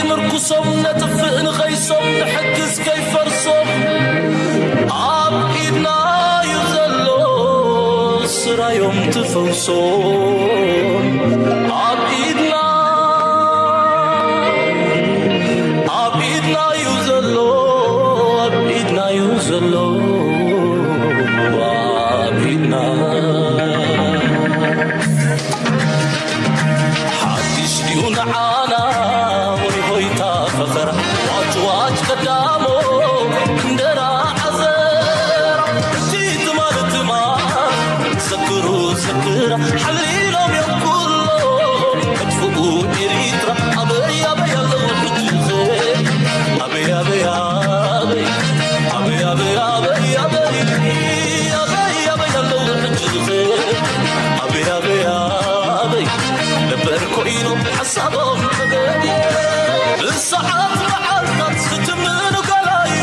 ምርኩሶም ነጥፍእ ንኸይሶም ንሕግዝ ከይፈርሶም ኣብ ኢድና እዩ ዘሎ ስራዮም ትፈውሶም ኣብ ኢድና ኣብ ኢድና እዩ ዘሎ ኣብ ኢድና እዩ ዘሎ ኣብ ኢድና ሓድሽ ድዩ ንዓና ወይ ሆይታ ፈኸራ ዋጭ ዋጭ ቀዳሞ እንጀራ ዓዘራ እቲ ትማል ትማል ዘክሩ ዘክራ ሓሊሎም እዮም ኩሎም መጥፍኡ ኤሪትራ ኣበይ ኣበይ ኣለዉ ሕጂ ኸ ኣበይ ኣበይ ኣበይ ኣበይ ኣበይ ኣበይ ኣበይ ኣበይ ኣበይ ኣለዉ ሕጂ ኸ ኣበይ ኣበይ ኣበይ ነበር ኮይኖም ሓሳቦም ተገድየ ብሰዓት መዓልታት ክትምኑ ገላዩ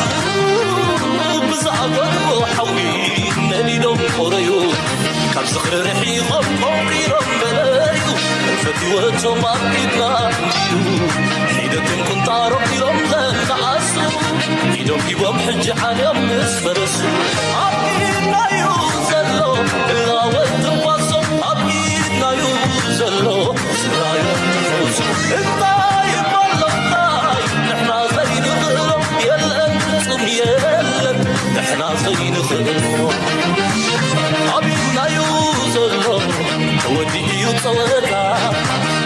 ብዝኣበድዎ ሓዊ ነዲዶም ቆረዩ ካብ ዝኽሪ ርሒቖም ቆንቂሮም በለዩ ፈትወቶም ኣብ ኢድና እንድዩ ሒደቶም ቁንጣሮም ኢሎም ዘነኣሱ ኢዶም ሂቦም ሕጂ ዓልዮም ምስ ፈረሱ ኣብ ኢድናዩ ዘሎ እላወት ትንፋሶም ኣብ ኢድናዩ ዘሎ ስራዮም ትፈውሱ እንታይ ይባሎ እንታይ ንሕና ዘይንኽእሎ የለን ፍጹም የለን ንሕና ዘይንኽእሎ ኣብ ኢድናዩ ዘሎ ተወዲኡ እዩ ጸወታ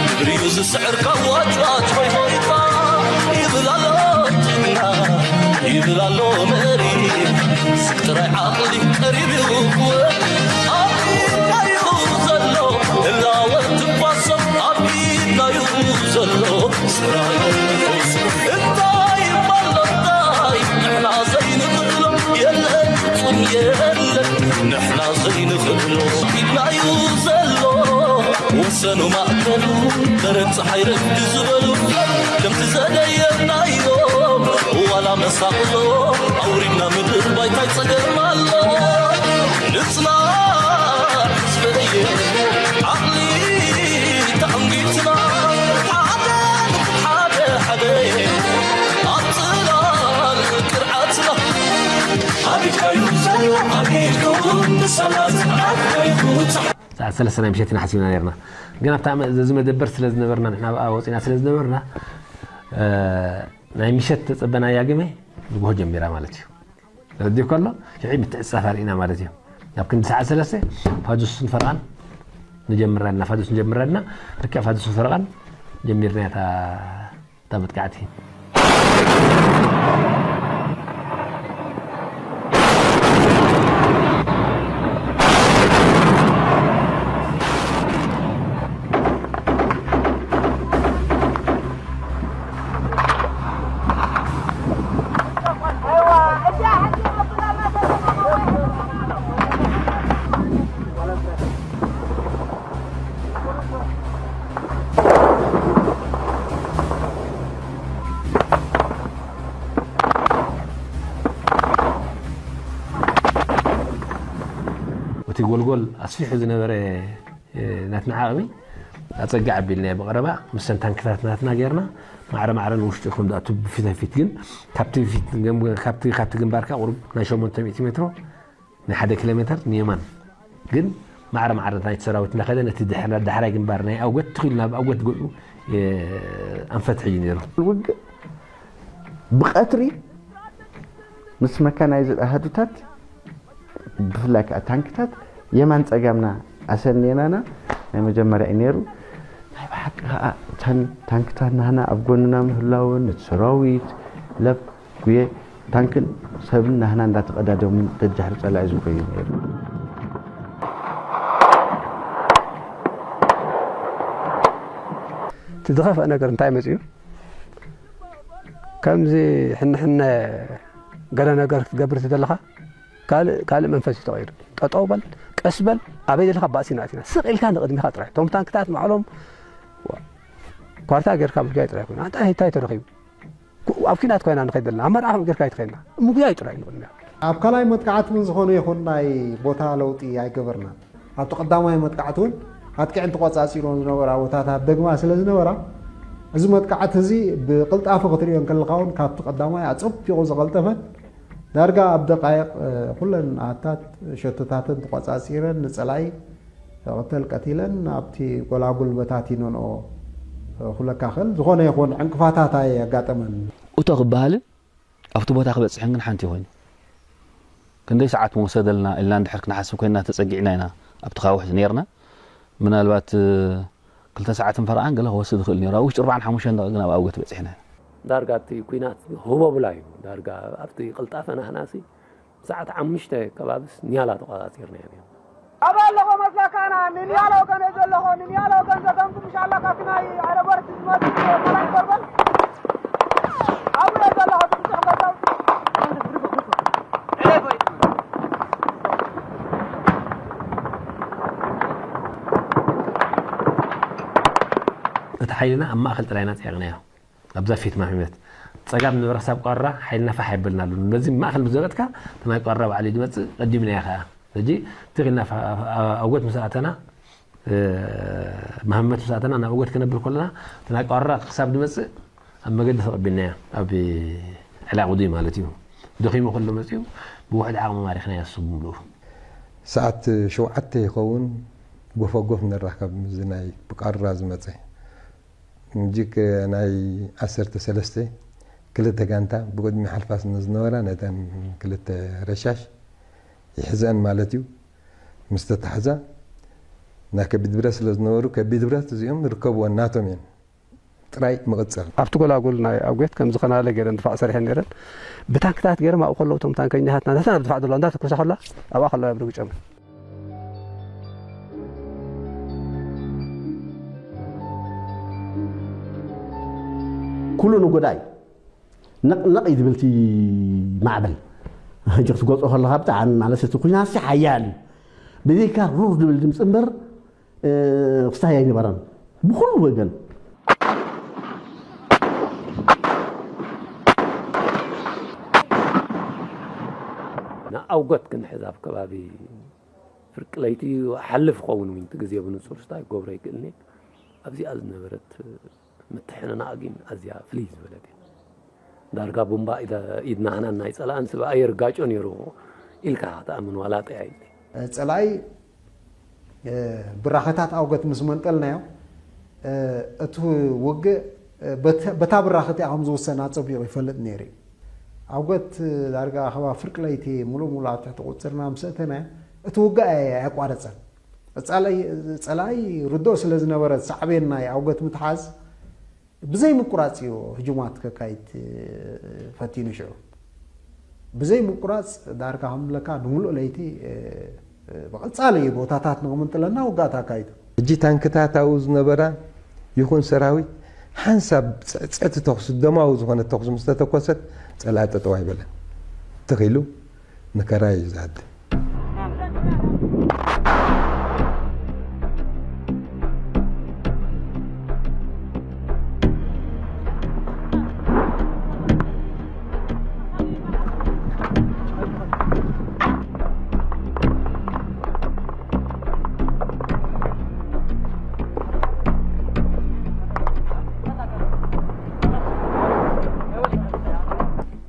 ግብሪዩ ዝስዕር ካብ ዋጭዋጭ ሆይ ሆይታ ይብል ኣሎ ጅግና ይብል ኣሎ መሪ ስቅ ጥራይ ዓቕሊ ቀሪቡ ክወዲ ኣብ ኢድናዩ ዘሎ ህላወ ትንፋሶም ኣብ ኢድናዩ ዘሎ ስራዩ ንፈውሱ እንታይ ይባሎ እንታይ ንሕና ዘይንኽእሎ የለን ፍጹም የለን ንሕና ዘይንኽእሎ ኢድናዩ ዘሎ ወሰኑ ማእከሉ ደረት ፀሓይ ረፍዲ ዝበሉ ከምቲ ዘደየናዮ ዋላ መሳቕሎ ኣውሪድና ምድር ባይታይ ፀገም ኣሎ ንፅናዕ ዝበየ ዓቕሊ ተቐንጊትና ሓደ ሓደ ሓደ ኣብ ፅላል ቅርዓትና ኣቢትካዩ ዘሎ ኣቢትኩም ብሰላት ኣቢትኩም ሰዓት ሰለስተ ናይ ምሸት ኢና ሓሲብና ነርና ግን ኣብታ እዚ መደበር ስለ ዝነበርና ንሕና ኣብኣ ወፂና ስለ ዝነበርና ናይ ምሸት ተፀበናያ ግመ ንግሆ ጀሚራ ማለት እዩ ተረዲኡ ከሎ ሽዒ ምትዕፃፍ ኣርእና ማለት እዩ ናብ ክንዲ ሰዓት ሰለስተ ፋዱስን ፈረቓን ንጀምረና ፋዱስ ንጀምረና ልክዕ ፋዱስን ፈረቓን ጀሚርና እታ እታ መጥቃዕቲ እቲ ጎልጎል ኣስፊሑ ዝነበረ ናትና ዓቕሚ ኣፀግዕ ኣቢልናዮ ብቐረባ ምስተን ታንክታት ናትና ጌርና ማዕረ ማዕረ ንውሽጢ ከም ዝኣቱ ብፊት ንፊት ግን ካብቲ ፊት ካብቲ ካብቲ ግንባርካ ቁሩብ ናይ ሸሞንተ ሚእቲ ሜትሮ ናይ ሓደ ኪሎ ሜትር ንየማን ግን ማዕረ ማዕረ ናይቲ ሰራዊት እናኸደ ነቲ ድሕራ- ዳሕራይ ግንባር ናይ ኣውገት ትኺሉ ናብ ኣውገት ጎኡ ኣንፈት ሕዩ ነይሩ። ውግእ ብቐትሪ ምስ መካናይዝድ ኣሃዱታት ብፍላይ ከዓ ታንክታት የማን ፀጋምና ኣሰንየናና ናይ መጀመርያ እዩ ነይሩ። ናይ ብሓቂ ከዓ እተን ታንክታት ናህና ኣብ ጎንና ምህላወን ነቲ ሰራዊት ለብ ጉየ ታንክን ሰብን ናህና እንዳተቐዳደሙ ደጃሕሪ ፀላኢ ዝጎዩ ነይሩ። እቲ ዝኸፍአ ነገር እንታይ መፅዩ? ከምዚ ሕንሕነ ገለ ነገር ክትገብር ተለኻ ካልእ ካልእ መንፈስ እዩ ተቐይሩ። ጠጠው በል፣ ቀስ በል፣ ኣበይ ዘለኻ ባእሲ ኢና ኣቲና። ስቕ ኢልካ ንቕድሚኻ ጥራይ። እቶም ታንክታት ባዕሎም ኳርታ ጌርካ ምጉያይ ጥራይ ኮይኑ። ኣንታ እንታይ ተረኺቡ? ኣብ ኲናት ኮይና ንኸይድ ዘለና። ኣብ መርዓ ከምኡ ጌርካ ኣይትኸይድና። ምጉያይ ጥራይ ንቕድሚኻ። ኣብ ካልኣይ መጥቃዕቲ እውን ዝኾነ ይኹን ናይ ቦታ ለውጢ ኣይገበርናን። ኣብቲ ቀዳማይ መጥቃዕቲ እውን ኣጥቂዐን ተቖጻጺሮን ዝነበራ ቦታታት ደግማ ስለ ዝነበራ እዚ መጥቃዕቲ እዚ ብቕልጣፈ ክትሪኦ እንከለኻ እውን ካብቲ ቀዳማይ ኣጸቢቑ ዝቐልጠፈን ዳርጋ ኣብ ደቃይቕ ኩለን ኣታት ሸቶታተን ተቋጻጺረን ንጸላኢ ቅተል ቀቲለን ኣብቲ ጎላጉል በታቲነንኦ ክብለካ ክእል። ዝኾነ ይኹን ዕንቅፋታት ኣየጋጠመን። እቶ ክበሃልን ኣብቲ ቦታ ክበፅሕን ግን ሓንቲ ኮይኑ ክንደይ ሰዓት ምወሰደልና ኢልና እንድሕር ክንሓስብ ኮይንና ተፀጊዕና ኢና ኣብቲ ካውሕ ነርና። ምናልባት ክልተ ሰዓትን ፈረቓን ገለ ክወስድ ይኽእል ነይሩ። ኣብ ውሽጢ ኣርባዓን ሓሙሽተን ደቂቕ ግን ኣብ ኣውገት በፂሕና ኢና። ዳርጋ እቲ ኲናት ህቦብላ እዩ። ዳርጋ ኣብቲ ቅልጣፈ ናህናሲ ሰዓት ሓሙሽተ ከባብስ ኒያላ ተቆፃፂርና ኢና። ኣበይ ኣለኹ መስለካ? ኣና ንንያላ ወገን እየ ዘለኹ። ንንያላ ወገን ዘገምግም ምሽ ኣላ ካብቲ ናይ ኣረበርት ዝመፅእ መራይ በርበል ኣብኡ እየ ዘለኹ። እቲ ብዙሕ ገዛውቲ እቲ ሓይልና ኣብ ማእኸል ጥራይና ጸይቕናዮ። ኣብዛ ፊት ማህመት ጸጋም ነበረ ክሳብ ቋራ ሓይልና ፋሕ የበልና ኣሎ። ነዚ ማእኸል ምስ ዘበጥካ እቲ ናይ ቋራ ባዕሉ እዩ ዝመጽእ። ቀዲምናዮ ከኣ ሕጂ ትኽ ኢልና ኣጎት ምስ ኣተና ማህመት ምስ ኣተና ናብ ኣጎት ክነብል ከለና እቲ ናይ ቋራ ክሳብ ዝመጽእ ኣብ መገዲ ተቐቢልናዮ። ኣብ ዕላቕ ውዱይ ማለት እዩ። ደኺሙ ከሎ መጺኡ ብውሕድ ዓቕሚ ማሪኽናዮ እሱ ብምልኡ። ሰዓት ሸውዓተ ይኸውን ጎፈጎፍ ንራኸብ ምስዚ ናይ ብቃራ ዝመጸ ምጅክ ናይ ዓሰርተ ሰለስተ ክልተ ጋንታ ብቅድሚ ሓልፋ ስለ ዝነበራ ነተን ክልተ ረሻሽ ይሕዘን ማለት እዩ። ምስ ተታሕዛ ናይ ከቢድ ብረት ስለ ዝነበሩ ከቢድ ብረት እዚኦም ርከብወን ናቶም እየን። ጥራይ ምቕጽል። ኣብቲ ጎላጉል ናይ ኣጉት ከምዚ ከናለ ገይረን ድፋዕ ሰሪሐን ነይረን። ብታንክታት ገይሮም ኣብኡ ከለዉ እቶም ታንከኛታትና ነተን ኣብ ድፋዕ ዘለዋ እንዳተኮሳ ከላ ኣብኣ ከለዋ እዮም ርግጮም። ኩሉ ንጎዳይ ነቕ ነቕ እዩ ዝብል እቲ ማዕበል። ሕጂ ክትገልጾ ከለኻ ብጣዕሚ ማለት እቲ ኩናት ሓያል እዩ። ብዘይካ ሩር ዝብል ድምፂ እምበር ክስታይ ኣይነበረን ብኩሉ ወገን። ንኣውገት ክንሕዝ ኣብ ከባቢ ፍርቂ ለይቲ ሓልፍ ኸውን እውን እቲ ግዜ ብንጹር ስታይ ክገብሮ ይክእልኒ። ኣብዚኣ ዝነበረት ምትሕንናቕ ግን ኣዝያ ፍልይ ዝበለት እያ። ዳርጋ ቡምባ ኢድና ሓናን ናይ ጸላእን ስብ ኣየር ጋጮ ነይሩ ኢልካ ክትኣምን ዋላ ጠያይ። ጸላኢ ብራኸታት ኣውገት ምስ መንጠልናዮ እቲ ውግእ በታ ብራኸት እያ ከም ዝውሰን ኣጸቢቑ ይፈልጥ ነይሩ እዩ። ኣውገት ዳርጋ ኣኸባ ፍርቂ ለይቲ ሙሉእ ሙሉእ ኣብ ትሕቲ ቁጽርና ምስ ኣእተናዮ እቲ ውግእ ኣየቋረጸን። ጸላኢ ርዱእ ስለ ዝነበረ ሳዕቤን ናይ ኣውገት ምትሓዝ ብዘይ ምቁራጽ እዩ ህጁማት ከካይድ ፈቲኑ ሽዑ ብዘይ ምቁራጽ ዳርጋ ከም ብለካ ንምሉእ ለይቲ ብቐጻሊ ቦታታት ንኽምንጥለና ውጋት ኣካይዱ። ሕጂ ታንክታት ኣብኡ ዝነበራ ይኹን ሰራዊት ሓንሳብ ጸዕጸዕቲ ተኹሲ ደማዊ ዝኾነ ተኹሲ ምስ ተተኮሰት ጸላኢ ጠጠው ኣይበለን ትኺሉ ንከራይ እዩ ዝሃድም።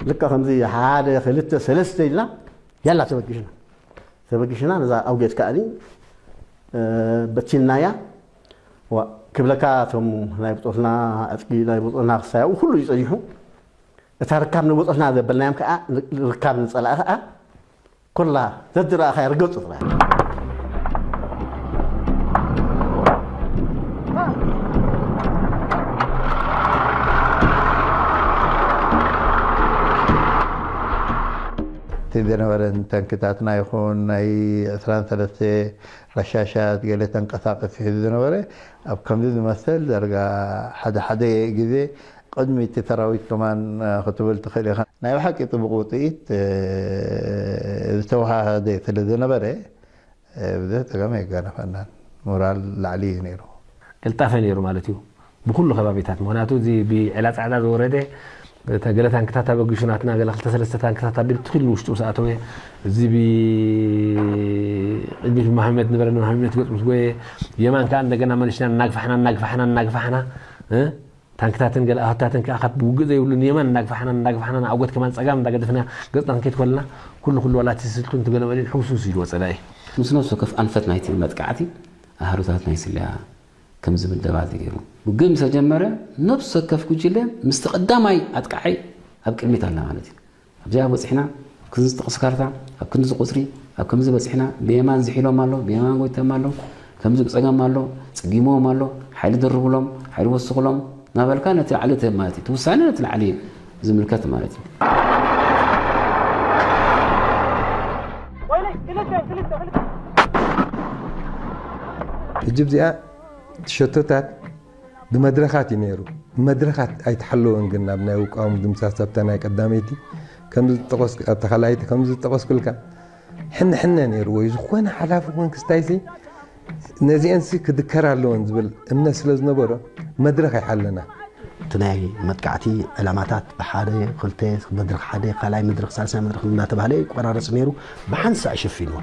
ልካ ከምዚ ሓደ ክልተ ሰለስተ ኢልና ያላ ተበጊሽና ተበጊሽና ነዛ ኣውጌት ከኣኒ በቲንናያ ክብለካ እቶም ናይ ብፆትና ዕጥቂ ናይ ብፆትና ክሳያኡ ኩሉ እዩ ፀኒሑ እታ ርካብ ንብፆትና ዘበልናዮም ከዓ ርካብ ንፀላእ ከዓ ኩላ ዘድረኣኻያ ርገፁ ጥራይ። እቲ ዝነበረ ታንክታትና ይኹን ናይ ዕስራን ሰለስተ ረሻሻት ገለ ተንቀሳቀሲ ሒዙ ዝነበረ ኣብ ከምዚ ዝመሰል ዳርጋ ሓደ ሓደ ግዜ ቅድሚ እቲ ሰራዊት ከማን ክትብል ትኽእል ኢኻ። ናይ ብሓቂ ጽቡቕ ውጽኢት ዝተወሃሃደ ስለ ዝነበረ ብዙሕ ጸገም ኣይጋነፈናን። ሞራል ላዕሊ እዩ ነይሩ። ቅልጣፈ ነይሩ ማለት እዩ ብኩሉ ከባቢታት። ምኽንያቱ እዚ ብዒላ ጻዕዳ ዝወረደ ገለ ታንክታት ኣበጊሹ ናትና ገለ ክልተ ሰለስተ ታንክታት ኣቢሉ ትኺሉ ውሽጡ ምስ ኣተወ እዚ ብቅድሚት ብማህመት ነበረ ንማህመት ገጽ ምስ ጎየ የማን ከዓ እንደገና መሊስና እናግፋሕና እናግፋሕና እናግፋሕና ታንክታትን ገለ ኣህታትን ከኣ ካብ ውግእ ዘይብሉ ንየማን እንዳግፋሕናን እንዳግፋሕናን ኣውገት ከማን ጸጋም እንዳገደፍና ገጽና ክንከይድ ከለና ኩሉ ኩሉ ዋላ እቲ ስልቱን እቲ ገለ መሊኡን ሕውስውስ ኢልዎ ጸላኢ። ምስ ነፍሲ ወከፍ ኣንፈት ናይቲ መጥቃዕቲ ኣሃዱታት ናይ ስለያ ከምዚ ምደባ ተገይሩ። ውግእ ምስ ተጀመረ ነፍሲ ወከፍ ጉጅለ ምስቲ ቀዳማይ ኣጥቃዓይ ኣብ ቅድሚት ኣላ ማለት እዩ። ኣብዚኣ በጺሕና፣ ኣብ ክንዲ ዝጠቐስ ካርታ፣ ኣብ ክንዲ ዝቁጽሪ፣ ኣብ ከምዚ በጺሕና፣ ብየማን ዝሒሎም ኣሎ፣ ብየማን ጎይቶም ኣሎ፣ ከምዚ ብጸጋም ኣሎ፣ ጸጊምዎም ኣሎ፣ ሓይሊ ደርብሎም፣ ሓይሊ ወስኹሎም፣ እናበልካ ነቲ ላዕሊ ትህብ ማለት እዩ። እቲ ውሳነ ነቲ ላዕሊ እዩ ዝምልከት ማለት እዩ። ሕጂ ኣብዚኣ እቲ ሸቶታት ብመድረኻት እዩ ነይሩ። መድረኻት ኣይተሓለወን ግን ናብ ናይ ውቃዊ ምድምሳስ ኣብታ ናይ ቀዳመይቲ ከምዚ ዝጠቐስ ኣብታ ካልኣይቲ ከምዚ ዝጠቐስኩልካ ሕነ ሕነ ነይሩ ወይ ዝኾነ ሓላፊ ኮን ክስታይሲ ነዚአንሲ ክድከር ኣለወን ዝብል እምነት ስለ ዝነበሮ መድረኽ ኣይሓለና። እቲ ናይ መጥቃዕቲ ዕላማታት ብሓደ ክልተ መድረኽ ሓደ ካልኣይ መድረኽ ሳልሳይ መድረኽ እንዳተባህለ ይቆራረፅ ነይሩ። ብሓንሳእ ሸፊንዎ።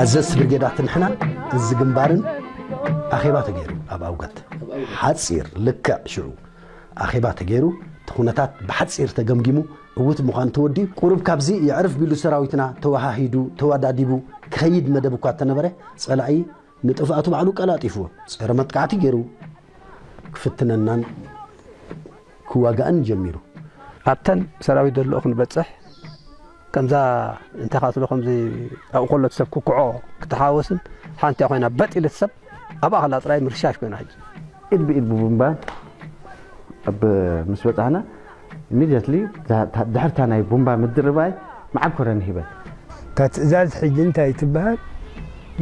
ኣዘዝቲ ብርጌዳት ንሕናን እዚ ግንባርን ኣኼባ ተገይሩ ኣብ ኣውገት ሓፂር ልክዕ ሽዑ ኣኼባ ተገይሩ እቲ ኩነታት ብሓፂር ተገምጊሙ ዕውት ምዃኑ ተወዲኡ ቁሩብ ካብዚ የዕርፍ ቢሉ ሰራዊትና ተወሃሂዱ ተወዳዲቡ ክኸይድ መደብ እኳ እተነበረ ፀላኢ ንጥፍኣቱ ባዕሉ ቀላጢፍዎ ፀረ መጥቃዕቲ ገይሩ ክፍትነናን ክዋጋእን ጀሚሩ። ኣብተን ሰራዊት ደለኦ ክንበፅሕ ከምዛ እንታይ ካትሎ ከምዚ ኣብኡ ከሎ እቲ ሰብ ክኩዖ ክትሓወስን ሓንቲ ኮይና በጥ ኢለት ሰብ ኣብኣ ከላ ጥራይ ምርሻሽ ኮይና ሕጂ። ኢድ ብኢድ ብቡምባ ኣብ ምስ በጻሕና ኢሚድየትሊ ድሕርታ ናይ ቡምባ ምድርባይ መዓኮረ ንሂበን። እታ ትእዛዝ ሕጂ እንታይ ትበሃል?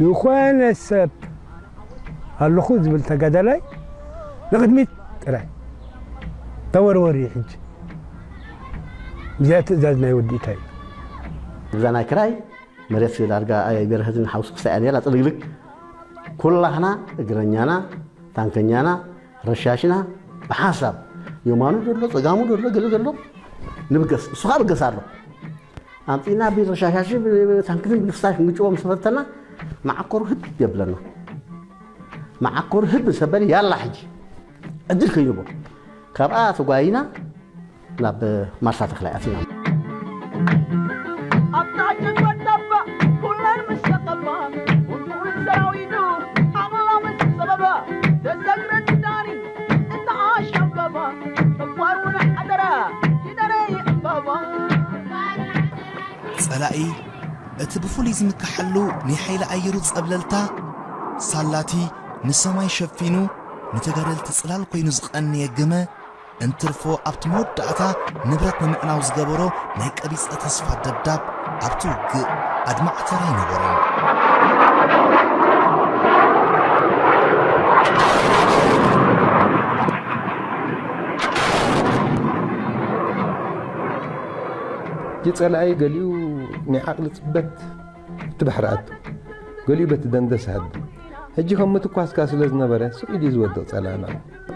ዝኾነ ሰብ ኣለኹ ዝብል ተጋዳላይ ንቕድሚት ጥራይ ተወርወር እዩ ሕጂ። እዚኣ ትእዛዝ ናይ ወዲ ኢታይ እዩ። እዛ ናይ ክራይ መሬት ዳርጋ ኣይበርሀትን ሓውስ ክሳያ ነይራ ጥልግልግ ኩላህና እግረኛና ታንከኛና ረሻሽና ብሓንሳብ የማኑ ዘሎ ጸጋሙ ዘሎ ገለ ዘሎ ንብገስ እሱ ኸዓ ብገስ ኣሎ ኣምፂና ብረሻሻሽ ታንክትን ብግስታሽ ክንግጭዎ ምስ ፈተና መዓኮሩ ህብ የብለና መዓኮሩ ህብ ሰበል ያላ ሕጂ ዕድል ከይንቦ ካብኣ ተጓይና ናብ ማርሳ ተኽላይ ኣቲና። ኣብታ ጭንቆት ተባ ኩለን ምስ ተቐባ ውድቡን ሰራዊቱ ዓቕላ ምስ ጸበባ ተሰግረ ትዳኒ እንተ ኣሸበባ እኳን እውን ሓደራ ይደረ ይዕበባ። ጸላኢ እቲ ብፍሉይ ዝምክሓሉ ናይ ሓይሊ ኣየሩ ጸብለልታ ሳላቲ ንሰማይ ሸፊኑ ንተጋደልቲ ጽላል ኮይኑ ዝቐንየ ግመ እንትርፎ ኣብቲ መወዳእታ ንብረት ንምዕናው ዝገበሮ ናይ ቀቢጸ ተስፋ ደብዳብ ኣብቲ ውግእ ኣድማዒ ተራ ኣይነበሮን። እቲ ጸላኢ ገሊኡ ናይ ዓቕሊ ጽበት እቲ ባሕሪ ኣቱ፣ ገሊኡ በቲ ደንደስ ሃዱ። ሕጂ ከም ምትኳስካ ስለ ዝነበረ ስቕ ኢሉ እዩ ዝወድቕ ጸላእና።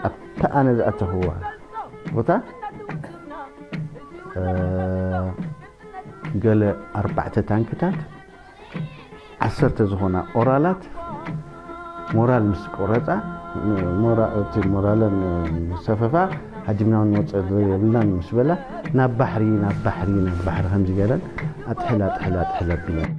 ኣብታ ኣነ ዝኣተኽዋ ቦታ ገለ ኣርባዕተ ታንክታት ዓሰርተ ዝኾና ኦራላት ሞራል ምስ ቆረፃ እቲ ሞራለን ምስ ሰፈፋ ሃዲምና ንወፅእ የብልናን ምስ በላ ናብ ባሕሪ ናብ ባሕሪ ናብ ባሕሪ ከምዚ ገይረን ኣጥሕል ኣጥሕል ኣጥሕል ኣቢለን።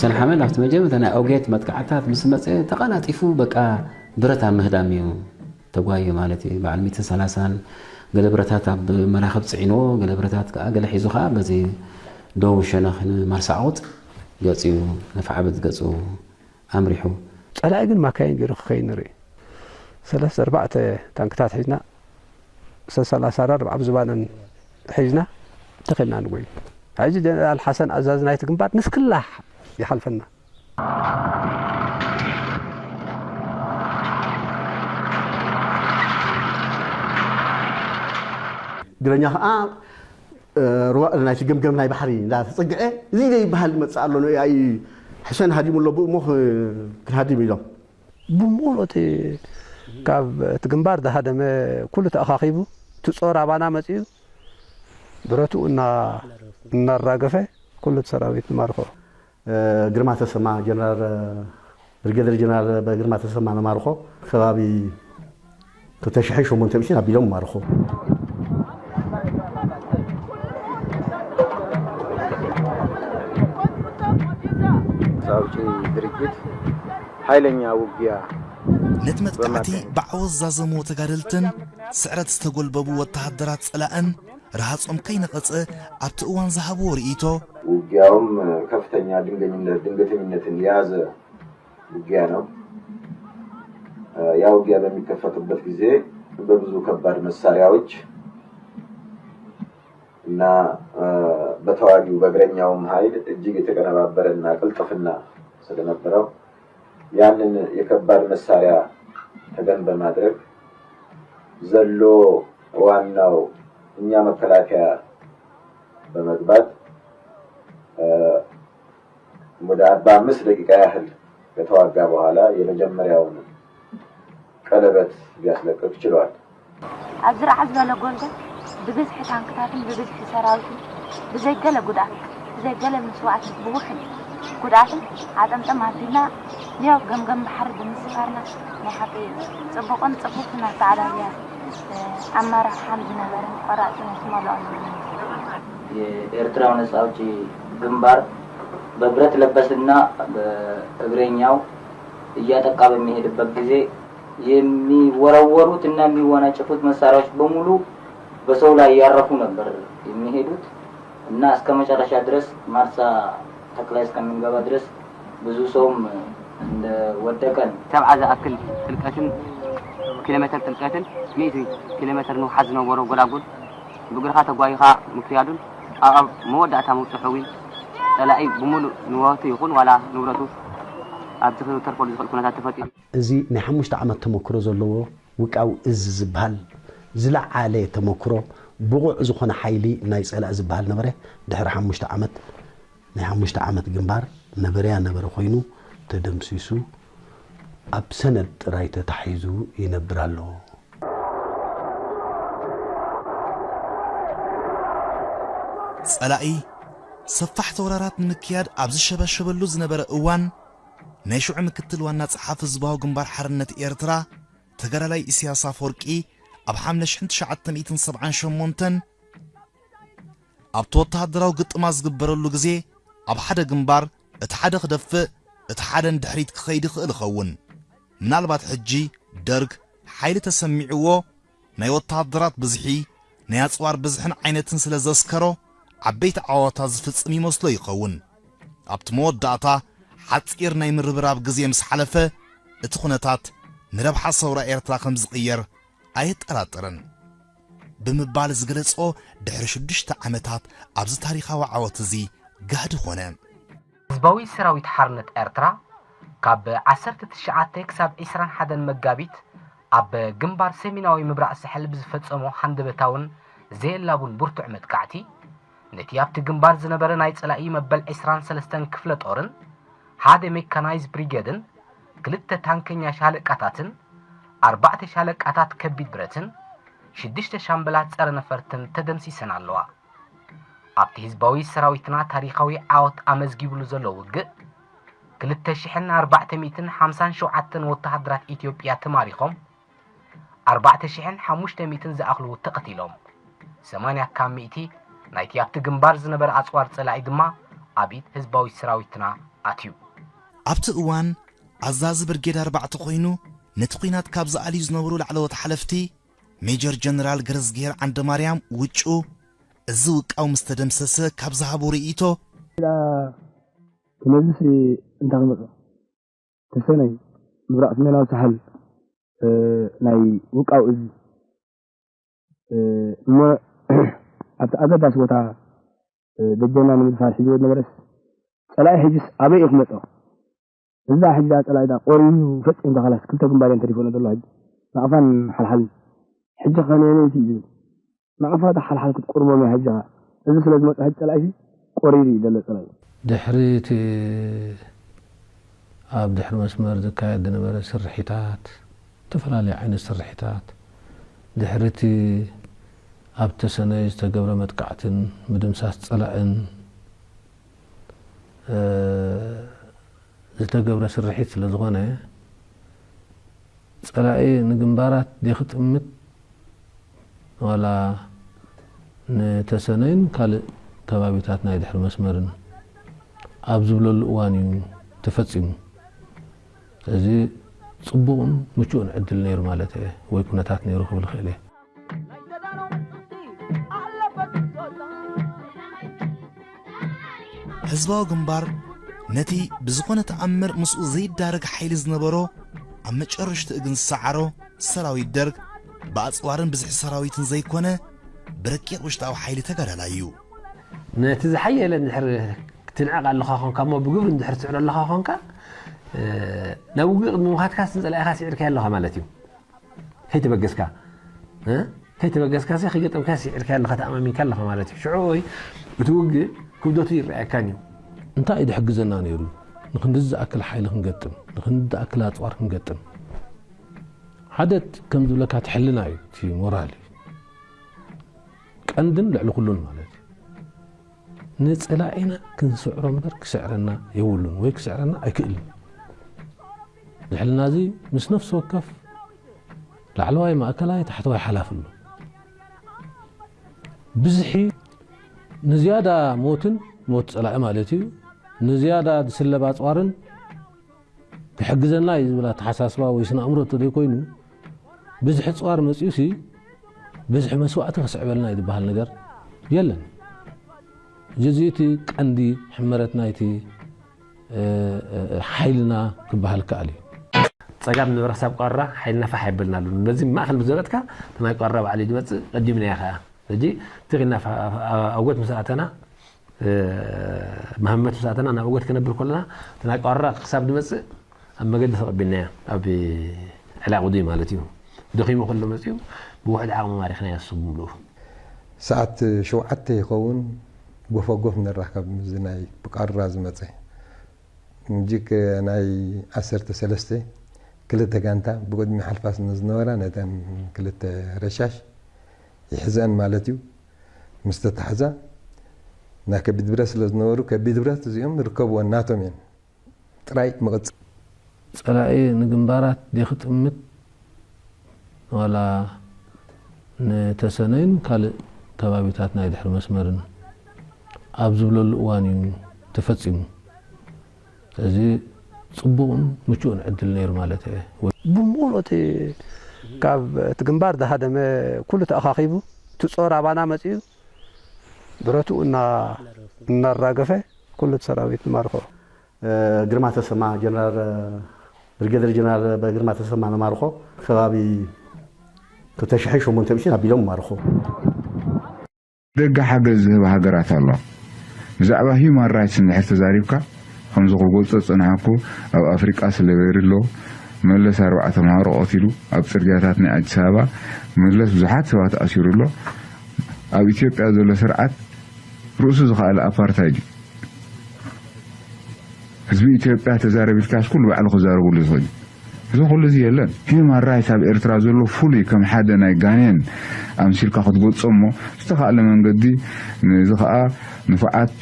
ሰን ሓመል ኣብቲ መጀመርታ ናይ ኦጌት መጥቃዕታት ምስ መፀ ተቐላጢፉ በቃ ብረት ኣብ ምህዳም እዩ። ተጓዩ ማለት እዩ። በዓል ሚእትን ሰላሳን ገለ ብረታት ኣብ መራኽብ ጽዒንዎ፣ ገለ ብረታት ከኣ ገለ ሒዙ ከኣ በዚ ደቡብ ሸነኽ ንማርሳዕቑጥ ገጺኡ፣ ነፋዓበት ገጹ ኣምሪሑ። ጸላኢ ግን ማካይን ገይሩ ክኸይድ ንርኢ። ሰለስተ ኣርባዕተ ታንክታት ሒዝና፣ ሰላሳ ኣርባዓ ብዝባነን ሒዝና ተኸልና ንጎይ። ሕጂ ጀነራል ሓሰን ኣዛዚ ናይቲ ግንባር ንስክላሕ ይሓልፈና። እግረኛ ከዓ ሩባ ናይቲ ገምገም ናይ ባሕሪ እንዳተፀግዐ እዚ ዘይበሃል ይመፅእ ኣሎ። ንኣይ ሕሰን ሃዲሙ ኣሎ ብኡ እሞ ክንሃድም ኢሎም። ብሙሉ እቲ ካብ እቲ ግንባር ዝሃደመ ኩሉ ተኣኻኺቡ እቲ ጾር ኣባና መፂኡ ብረቱ እናራገፈ ኩሉ እቲ ሰራዊት ንማርኾ። ግርማ ተሰማ፣ ጀነራል ብሪጌደር ጀነራል ግርማ ተሰማ ነማርኾ ከባቢ ክልተ ሽሕን ሸሞንተ ሚእትን ኣቢሎም ማርኾ። ኣውጪ ድርጅት ሓይለኛ ውግያ ነቲ መጥቃዕቲ ብዓወት ዝዛዘምዎ ተጋደልትን ስዕረት ዝተጎልበቡ ወተሃደራት ጸላእን ረሃጾም ከይነቐጸ ኣብቲ እዋን ዝሃብዎ ርእይቶ፣ ውጊያውም ከፍተኛ ድንገኝነት ድንገተኝነትን የያዘ ውጊያ ነው። ያ ውጊያ በሚከፈትበት ጊዜ በብዙ ከባድ መሳሪያዎች እና በተዋጊው በእግረኛውም ኃይል እጅግ የተቀነባበረና ቅልጥፍና ስለነበረው ያንን የከባድ መሳሪያ ተገን በማድረግ ዘሎ ዋናው እኛ መከላከያ በመግባት ወደ አርባ አምስት ደቂቃ ያህል ከተዋጋ በኋላ የመጀመሪያውን ቀለበት ሊያስለቅቅ ችሏል። ኣብ ዝርዓ ዝበለ ጎልጎል ብብዝሒ ታንክታትን ብብዝሒ ሰራዊትን ብዘይ ገለ ጉድኣት ብዘይ ገለ መስዋእትን ብውሕድ ጉድኣትን ዓጠምጠም ኣቢልና ንያው ገምገም ባሕሪ ብምስፋርና ናይ ሓቂ ጽቡቕን ጽፉፍን ኣተዓዳድያ ኣመራርሓን ዝነበረን ቆራጽነት ዝመልኦን የኤርትራው ነጻ አውጪ ግንባር በብረት ለበስና በእግረኛው እያጠቃ በሚሄድበት ጊዜ የሚወረወሩት እና የሚወነጨፉት መሳሪያዎች በሙሉ በሰው ላይ እያረፉ ነበር የሚሄዱት እና እስከ መጨረሻ ድረስ ማርሳ ተክላይ እስከምንገባ ድረስ ብዙ ሰውም እንደወደቀ ነው። ሰብዓ ዝኣክል ጥልቀትን ኪሎ ሜትር ጥልቀትን ሚእቲ ኪሎ ሜትር ንውሓት ዝነበሮ ጎላጉል ብእግርኻ ተጓይኻ ምክያዱን ኣብ ኣብ መወዳእታ ምብጽሑ እውን ጸላኢ ብምሉእ ንብረቱ ይኹን ዋላ ንብረቱ ኣብቲ ክተርፈሉ ዝኽእል ኩነታት ተፈጢሩ። እዚ ናይ ሓሙሽተ ዓመት ተመክሮ ዘለዎ ውቃው እዝ ዝበሃል ዝለዓለ ተመክሮ ብቑዕ ዝኾነ ሓይሊ ናይ ጸላኢ ዝበሃል ነበረ። ድሕሪ ሓሙሽተ ዓመት ናይ ሓሙሽተ ዓመት ግንባር ነበረያ ነበረ ኮይኑ ተደምሲሱ ኣብ ሰነድ ጥራይ ተታሒዙ ይነብር ኣሎ። ጸላኢ ሰፋሕቲ ወራራት ንምክያድ ኣብ ዝሸበሸበሉ ዝነበረ እዋን ናይ ሽዑ ምክትል ዋና ጸሓፊ ህዝባዊ ግንባር ሓርነት ኤርትራ ተጋዳላይ ኢሳያስ ኣፈወርቂ ኣብ ሓምለ ሽሕን ትሽዓተ ሚእትን ሰብዓን ሸሞንተን ኣብቲ ወተሃደራዊ ግጥማት ዝግበረሉ ግዜ ኣብ ሓደ ግንባር እቲ ሓደ ክደፍእ እቲ ሓደ ንድሕሪት ክኸይድ ይኽእል ይኸውን። ምናልባት ሕጂ ደርግ ሓይሊ ተሰሚዕዎ ናይ ወተሃደራት ብዝሒ ናይ ኣጽዋር ብዝሕን ዓይነትን ስለ ዘስከሮ ዓበይቲ ዓወታት ዝፍጽም ይመስሎ ይኸውን። ኣብቲ መወዳእታ ሓጺር ናይ ምርብራብ ግዜ ምስ ሓለፈ እቲ ኩነታት ንረብሓ ሰውራ ኤርትራ ከም ዝቕየር ኣየጠራጥርን ብምባል ዝገለጾ ድሕሪ ሽዱሽተ ዓመታት ኣብዚ ታሪኻዊ ዓወት እዚ ጋህዲ ኾነ። ህዝባዊ ሰራዊት ሓርነት ኤርትራ ካብ ዓሰርተ ትሽዓተ ክሳብ ዕስራን ሓደን መጋቢት ኣብ ግንባር ሰሜናዊ ምብራቕ ሳሕል ብዝፈጸሞ ሃንደበታውን ዘየላቡን ብርቱዕ መጥቃዕቲ ነቲ ኣብቲ ግንባር ዝነበረ ናይ ጸላኢ መበል ዕስራን ሰለስተን ክፍለ ጦርን ሓደ ሜካናይዝ ብሪጌድን ክልተ ታንከኛ ሻለቃታትን ኣርባዕተ ሻለቃታት ከቢድ ብረትን ሽዱሽተ ሻምበላት ጸረ ነፈርትን ተደምሲሰን ኣለዋ። ኣብቲ ህዝባዊ ሰራዊትና ታሪኻዊ ዓወት ኣመዝጊብሉ ዘሎ ውግእ ክልተ ሽሕን ኣርባዕተ ሚእትን ሓምሳን ሸውዓተን ወተሃደራት ኢትዮጵያ ተማሪኾም ኣርባዕተ ሽሕን ሓሙሽተ ሚእትን ዝኣኽሉ ተቐቲሎም። ሰማንያ ካብ ሚእቲ ናይቲ ኣብቲ ግንባር ዝነበረ ኣጽዋር ጸላኢ ድማ ኣብ ኢድ ህዝባዊ ሰራዊትና ኣትዩ። ኣብቲ እዋን ኣዛዚ ብርጌድ ኣርባዕተ ኮይኑ ነቲ ኲናት ካብ ዝኣልዩ ዝነበሩ ላዕለዎት ሓለፍቲ፣ ሜጀር ጀነራል ገረዝግሄር ዓንደማርያም ውጩ፣ እዚ ውቃው ምስ ተደምሰሰ ካብ ዝሃቦ ርእይቶ፣ ክመዝስ እንታይ ክመጽእ? ተሰነይ ምብራቕ ሰሜናዊ ሳሕል፣ እ፣ ናይ ውቃው እዝ፣ እ፣ እሞ ኣብቲ ኣገዳሲ ቦታ፣ እ፣ ደጀና ንምድፋር ሒዝዎ ዝነበረስ ጸላኢ ሕጅስ ኣበይ እዩ ክመጾ? እዛ ሕጂ ጸላኢዳ ቆሪኑ ፈጺምካ፣ ካላስ ክልተ ግንባር እየን ተሪፎና ዘሎ። ሕጂ ናቕፋን ሓልሓልን። ሕጂ ከነየነይቲ እዩ ዝብል? ናቕፋ እታ ሓልሓል ክትቁርሞም እያ ሕጂ ኸኣ። እዚ ስለ ዝመጽእ ሕጂ ጸላኢ ቆሪሩ እዩ ዘሎ ጸላኢ። ድሕሪ እቲ ኣብ ድሕሪ መስመር ዝካየድ ዝነበረ ስርሒታት፣ ዝተፈላለዩ ዓይነት ስርሒታት፣ ድሕሪ እቲ ኣብ ተሰነይ ዝተገብረ መጥቃዕትን ምድምሳስ ጸላእን ዝተገብረ ስርሒት ስለ ዝኾነ፣ ጸላኢ ንግንባራት ድዩ ክጥምት ዋላ ንተሰነይን ካልእ ከባቢታት ናይ ድሕሪ መስመርን ኣብ ዝብለሉ እዋን እዩ ተፈጺሙ። እዚ ጽቡቕን ምቹእን ዕድል ነይሩ ማለት እየ፣ ወይ ኩነታት ነይሩ ክብል እኽእል እየ። ህዝባዊ ግንባር ነቲ ብዝኾነ ተኣምር ምስኡ ዘይዳረግ ሓይሊ ዝነበሮ፣ ኣብ መጨረሽትኡ ግን ዝሰዓሮ ሰራዊት ደርግ፣ ብኣጽዋርን ብዝሒ ሰራዊትን ዘይኮነ፣ ብረቂቕ ውሽጣዊ ሓይሊ ተጋዳላይ እዩ። ነቲ ዝሓየለ እንድሕር ትንዕቕ ኣለኻ ኾንካ እሞ ብግብሪ እንድሕር ትስዕሮ ኣለኻ ኾንካ፣ ናብ ውግእ ቅድሚ ምኻድካስ ንጸላኢኻ ስዒርካዮ ኣለኻ ማለት እዩ። ከይተበገስካ እ ከይተበገስካሲ ከይገጠምካ ስዒርካዮ ኣለኻ ተኣማሚንካ ኣለኻ ማለት እዩ። ሽዑ ወይ እቲ ውግእ ክብደቱ ይረኣየካን እዩ። እንታይ እዩ ዝሕግዘና ነይሩ ንክንድዚ ዝኣክል ሓይሊ ክንገጥም፣ ንክንዲ ዝኣክል ኣጽዋር ክንገጥም? ሓደ ከም ዝብለካ እቲ ሕልና እዩ፣ እቲ ሞራል እዩ ቀንድን ልዕሊ ኩሉን ማለት እዩ። ንጸላኢና ክንስዕሮ እምበር ክስዕረና የብሉን ወይ ክስዕረና ኣይክእልን። እዚ ሕልና እዚ ምስ ነፍሲ ወከፍ ላዕለዋይ፣ ማእከላይ፣ ታሕተዋይ ሓላፊ ኣሎ። ብዝሒ ንዝያዳ ሞትን ሞት ጸላኢ ማለት እዩ፣ ንዝያዳ ዝስለብ ኣጽዋርን ክሕግዘና እዩ ዝብል ኣተሓሳስባ ወይ ስነ ኣእምሮ እንተዘይኮይኑ፣ ብዝሒ ኣጽዋር መጺኡሲ ብዝሒ መስዋእቲ ከስዕበልና እዩ ዝበሃል ነገር የለን። ሕጂ እዚ እቲ ቀንዲ ሕመረት ናይቲ ሓይልና ክበሃል ይከኣል እዩ። ጸጋም ነበረ ክሳብ ቋራ ሓይልና ፋሕ የብልናሉን። በዚ ማእኸል ብዘበጥካ እቲ ናይ ቋራ ባዕሉ እዩ ዝመጽእ። ቀዲምናዮ ከኣ ሕጂ ትኽ ኢልና ኣጎት ምስ ኣተና፣ መሃመት ምስ ኣተና ናብ ኣጎት ከነብል ከለና እቲ ናይ ቋራ ክሳብ ዝመጽእ ኣብ መገዲ ተቐቢልናዮ። ኣብ ዕላቕ ውዱይ ማለት እዩ። ደኺሙ ከሎ መጺኡ ብውሑድ ዓቕሚ ማሪኽናዮ ንሱ ብምልኡ። ሰዓት ሸውዓተ ይኸውን ጎፋጎፍ ንራኸብ ምስዚ ናይ ብቃራ ዝመጸ ምጂክ ናይ ዓሰርተ ሰለስተ ክልተ ጋንታ ብቅድሚ ሓልፋ ስለ ዝነበራ ነተን ክልተ ረሻሽ ይሕዘን ማለት እዩ። ምስ ተታሕዛ ናይ ከቢድ ብረት ስለ ዝነበሩ ከቢድ ብረት እዚኦም ርከብወን ናቶም እየን። ጥራይ ምቕጽል። ጸላኢ ንግንባራት ድዩ ክጥምት ዋላ ንተሰነይን ካልእ ከባቢታት ናይ ድሕሪ መስመርን ኣብ ዝብለሉ እዋን እዩ ተፈጺሙ። እዚ ጽቡቕን ምቹእን ዕድል ነይሩ ማለት እየ። ብምሉእ እቲ ካብ እቲ ግንባር ዝሃደመ ኩሉ ተኣኻኺቡ እቲ ጾር ኣባና መጺኡ ብረትኡ እናራገፈ ኩሉ እቲ ሰራዊት ንማርኾ። ግርማ ተሰማ፣ ጀነራል ብርጌደር ጀነራል ግርማ ተሰማ ንማርኾ ከባቢ ክልተ ሽሕን ሸሞንተ ሚእትን ኣቢሎም ማርኾ። ደገ ሓገዝ ዝህባ ሃገራት ኣለዋ። ብዛዕባ ሂዩማን ራይትስ እንድሕር ተዛሪብካ፣ ከምዚ ክገልጾ ዝጸናሕኩ ኣብ ኣፍሪቃ ስሌቨሪ ኣሎ፣ መለስ ኣርባዕተ ተምሃሮ ቀቲሉ፣ ኣብ ጽርግያታት ናይ ኣዲስ ኣበባ መለስ ብዙሓት ሰባት ኣሲሩ ኣሎ። ኣብ ኢትዮጵያ ዘሎ ስርዓት ርእሱ ዝኸኣለ ኣፓርታይድ እዩ። ህዝቢ ኢትዮጵያ ተዛረብ ኢልካስ ኩሉ ባዕሉ ክዛረበሉ ዝኽእል እዩ። እዚ ኩሉ እዚ የለን። ሂዩማን ራይት ኣብ ኤርትራ ዘሎ ፍሉይ ከም ሓደ ናይ ጋኔን ኣምሲልካ ክትገልጾ እሞ ዝተኻእለ መንገዲ ነዚ ኸኣ ንፉዓት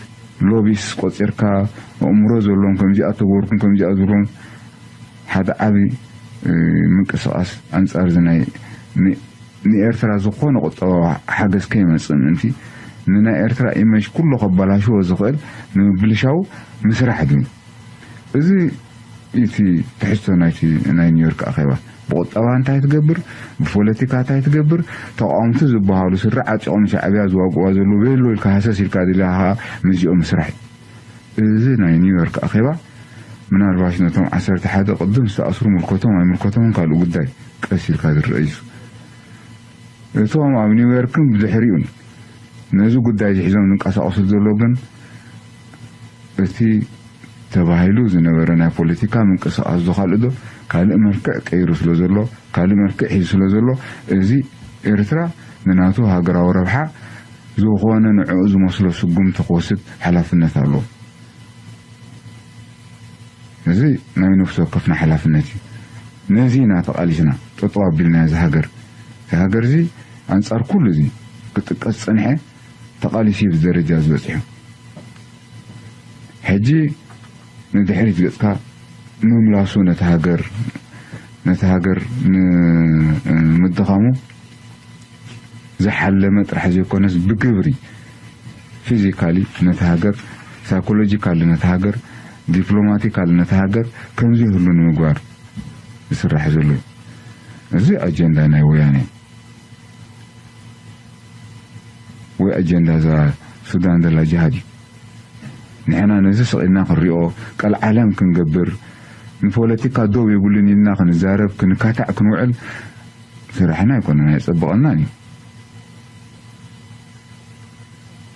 ሎቢስ ቆጺርካ ኣእምሮ ዘለዎም ከምዚኣ ተገበርኩም ከምዚኣ ዝብሎም ሓደ ዓቢ ምንቅስቓስ ኣንጻር እዚ ናይ ንኤርትራ ዝኾነ ቁጠባዊ ሓገዝ ከይመጽእ ምእንቲ ንናይ ኤርትራ ኢመጅ ኩሉ ከባላሽዎ ዝኽእል ንምብልሻው ምስራሕ ድዩ? እዚ እቲ ትሕዝቶ ናይቲ ናይ ኒውዮርክ ኣኼባ። ብቁጠባ እንታይ ትገብር፣ ብፖለቲካ እንታይ ትገብር፣ ተቃወምቲ ዝበሃሉ ስረ ዓጢቖም ሻዕብያ ዝዋግእዋ ዘለዉ ቤሎ ኢልካ ሃሰስ ኢልካ ድልያ ከዓ ምስዚኦም ምስራሕ እዩ። እዚ ናይ ኒውዮርክ ኣኼባ ምናልባሽ ነቶም ዓሰርተ ሓደ ቅድም ዝተኣስሩ ምልከቶም ኣይምልከቶምን ካልእ ጉዳይ ቀስ ኢልካ ዝረአ እዩ። እቶም ኣብ ኒውዮርክን ብድሕሪኡን ነዚ ጉዳይ ዝሒዞም ዝንቀሳቐሱ ዘሎ ግን እቲ ተባሂሉ ዝነበረ ናይ ፖለቲካ ምንቅስቃስ ዶ ካልእ ዶ ካልእ መልክዕ ቀይሩ ስለ ዘሎ ካልእ መልክዕ ሒዙ ስለ ዘሎ እዚ ኤርትራ ንናቱ ሃገራዊ ረብሓ ዝኾነ ንዕኡ ዝመስሎ ስጉምቲ ክወስድ ሓላፍነት ኣለዎ። እዚ ናይ ነፍሲ ወከፍና ሓላፍነት እዩ። ነዚ ኢና ተቓሊስና ጠጠው ኣቢልና እዚ ሃገር። እዚ ሃገር እዚ ኣንጻር ኩሉ እዚ ክጥቀስ ጸንሐ ተቓሊሱ እዩ ደረጃ ዝበጽሑ። ሕጂ ንድሕሪት ገጽካ ምምላሱ ነቲ ሃገር ነቲ ሃገር ንምድኻሙ ዝሓለመ ጥራሕ ዘይኮነስ ብግብሪ ፊዚካሊ ነቲ ሃገር ሳይኮሎጂካሊ ነቲ ሃገር ዲፕሎማቲካሊ ነቲ ሃገር ከምዚ ይህሉ ንምግባር ዝስራሕ ዘሎ እዚ ኣጀንዳ ናይ ወያነ ወይ ኣጀንዳ እዛ ሱዳን ዘላ ጅሃድ እዩ። ንሕና ነዚ ስቕ ኢልና ክንሪኦ ቀልዓለም ክንገብር ንፖለቲካ ደው የብሉን ኢልና ክንዛረብ ክንካታዕ ክንውዕል ስራሕና ኣይኮነን ኣይፀብቐናን እዩ።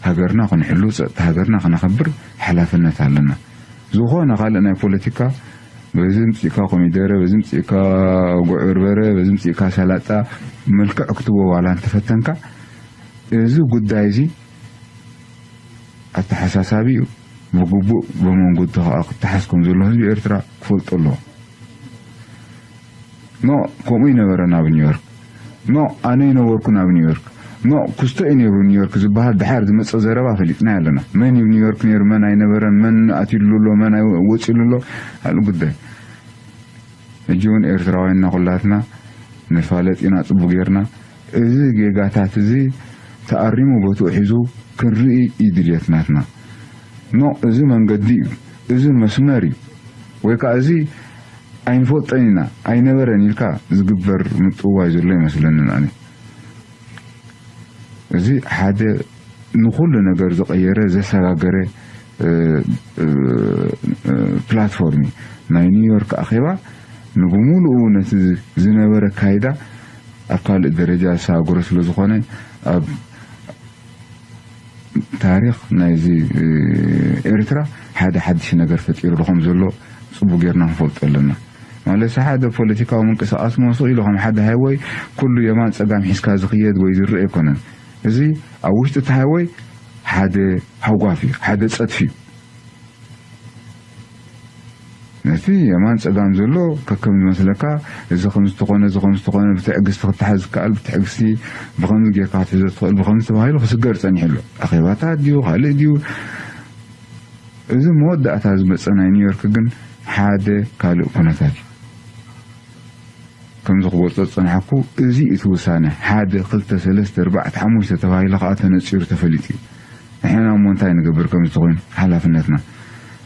ሃገርና ክንሕሉ ጸጥታ ሃገርና ክነኸብር ሓላፍነት ኣለና። ዝኾነ ካልእ ናይ ፖለቲካ በዚ ምጽእካ ኮሚደረ በዚ ምጽእካ ጉዕ በርበረ በዚ ምጽእካ ሰላጣ መልክዕ ክትቦ ዋላ እንተፈተንካ እዚ ጉዳይ እዚ ኣተሓሳሳቢ እዩ። ብግቡእ ብመንጎ ከዓ ክተሓዝ ከም ዘሎ ህዝቢ ኤርትራ ክፈልጦ ኣለዎ። ኖ ከምኡ ይነበረ ናብ ኒውዮርክ ኖ ኣነ ይነበርኩ ናብ ኒውዮርክ ኖ ክስቶ እዩ ነይሩ ኒውዮርክ ዝበሃል ድሓር ዝመፀ ዘረባ ፈሊጥና ኣለና። መን እዩ ኒውዮርክ ነይሩ መን ኣይነበረን መን ኣትሉ ኣሎ መን ወፂሉ ኣሎ ካልእ ጉዳይ። ሕጂ እውን ኤርትራውያንና ኩላትና ንፋለጥ ኢና ፅቡ ጌርና። እዚ ጌጋታት እዚ ተኣሪሙ ቦትኡ ሒዙ ክንርኢ እዩ ድልየት ናትና። ኖ እዚ መንገዲ እዩ፣ እዚ መስመር እዩ፣ ወይ ከዓ እዚ ኣይንፈልጦን ኢና ኣይነበረን ኢልካ ዝግበር ምጥዋይ ዘሎ ይመስለንን ኣነ። እዚ ሓደ ንኹሉ ነገር ዝቐየረ ዘሰጋገረ ፕላትፎርም ናይ ኒውዮርክ ኣኼባ ንብሙሉኡ ነቲ ዝነበረ ካይዳ ኣብ ካልእ ደረጃ ዝሰጋገረ ስለ ዝኾነ ኣብ ታሪኽ ናይዚ ኤርትራ ሓደ ሓድሽ ነገር ፈጢሩ ከም ዘሎ ፅቡ ጌርና ክንፈልጦ ኣለና። ማለት ሓደ ፖለቲካዊ ምንቅስቃስ መሱ ኢሉ ከም ሓደ ሃይወይ ኩሉ የማን ፀጋም ሒዝካ ዝኽየድ ወይ ዝረአ ኣይኮነን። እዚ ኣብ ውሽጢ እቲ ሃይወይ ሓደ ሃጓፍ እዩ፣ ሓደ ፀድፊ እዩ። ነቲ የማን ፀጋም ዘሎ ከከም ዝመስለካ እዚ ከም ዝተኾነ እዚ ከም ዝተኾነ ብትዕግስቲ ክተሓዝ ዝከኣል ብትዕግስቲ ብኸምዚ ጌርካ ክትሕዞ ትኽእል ብኸምዚ ተባሂሉ ክስገር ፀኒሑ ኣሎ። ኣኼባታት ድዩ ካልእ ድዩ? እዚ መወዳእታ ዝመፀ ናይ ኒውዮርክ ግን ሓደ ካልእ ኩነታት እዩ። ከምዚ ክገልፆ ዝፀናሕኩ እዚ እቲ ውሳነ ሓደ ክልተ ሰለስተ ኣርባዕተ ሓሙሽተ ተባሂሉ ከዓ ተነፂሩ ተፈሊጡ እዩ። ንሕና እሞ እንታይ ንገብር ከምዚ ተኮይኑ ሓላፍነትና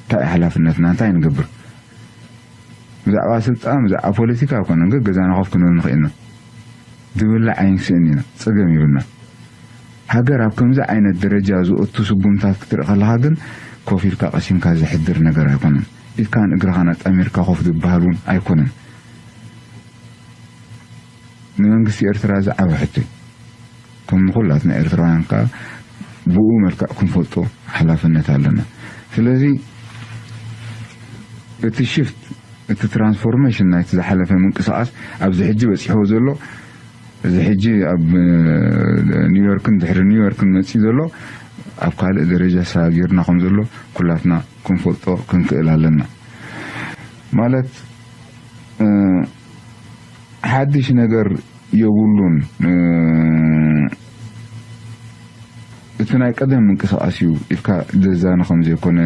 እንታይ ሓላፍነትና እንታይ ንገብር? ብዛዕባ ስልጣን ብዛዕባ ፖለቲካ ኣይኮነን ግን ገዛና ኮፍ ክንብል ንኽእል ኢና። ዝብላዕ ኣይንስእን ኢና ፀገም ይብልና። ሃገር ኣብ ከምዚ ዓይነት ደረጃ ዝእቱ ስጉምታት ክትርኢ ከለኻ ግን ኮፍ ኢልካ ቀሲንካ ዘሕድር ነገር ኣይኮነን። ኢድካን እግርኻን ኣጣሚርካ ኮፍ ዝበሃል እውን ኣይኮነን። ንመንግስቲ ኤርትራ ዝዓበ ሕቶ እዩ። ከም ንኩላትና ኤርትራውያን ከዓ ብኡ መልክዕ ክንፈልጦ ሓላፍነት ኣለና። ስለዚ እቲ ሽፍት እቲ ትራንስፎርሜሽን ናይቲ ዝሓለፈ ምንቅስቃስ ኣብዚ ሕጂ በፂሕዎ ዘሎ እዚ ሕጂ ኣብ ኒውዮርክን ድሕሪ ኒውዮርክን መፂኡ ዘሎ ኣብ ካልእ ደረጃ ሰጋጊርና ከም ዘሎ ኩላትና ክንፈልጦ ክንክእል ኣለና። ማለት ሓድሽ ነገር የብሉን። እቲ ናይ ቀደም ምንቅስቃስ እዩ ኢልካ ዘዛኒ ከም ዘይኮነ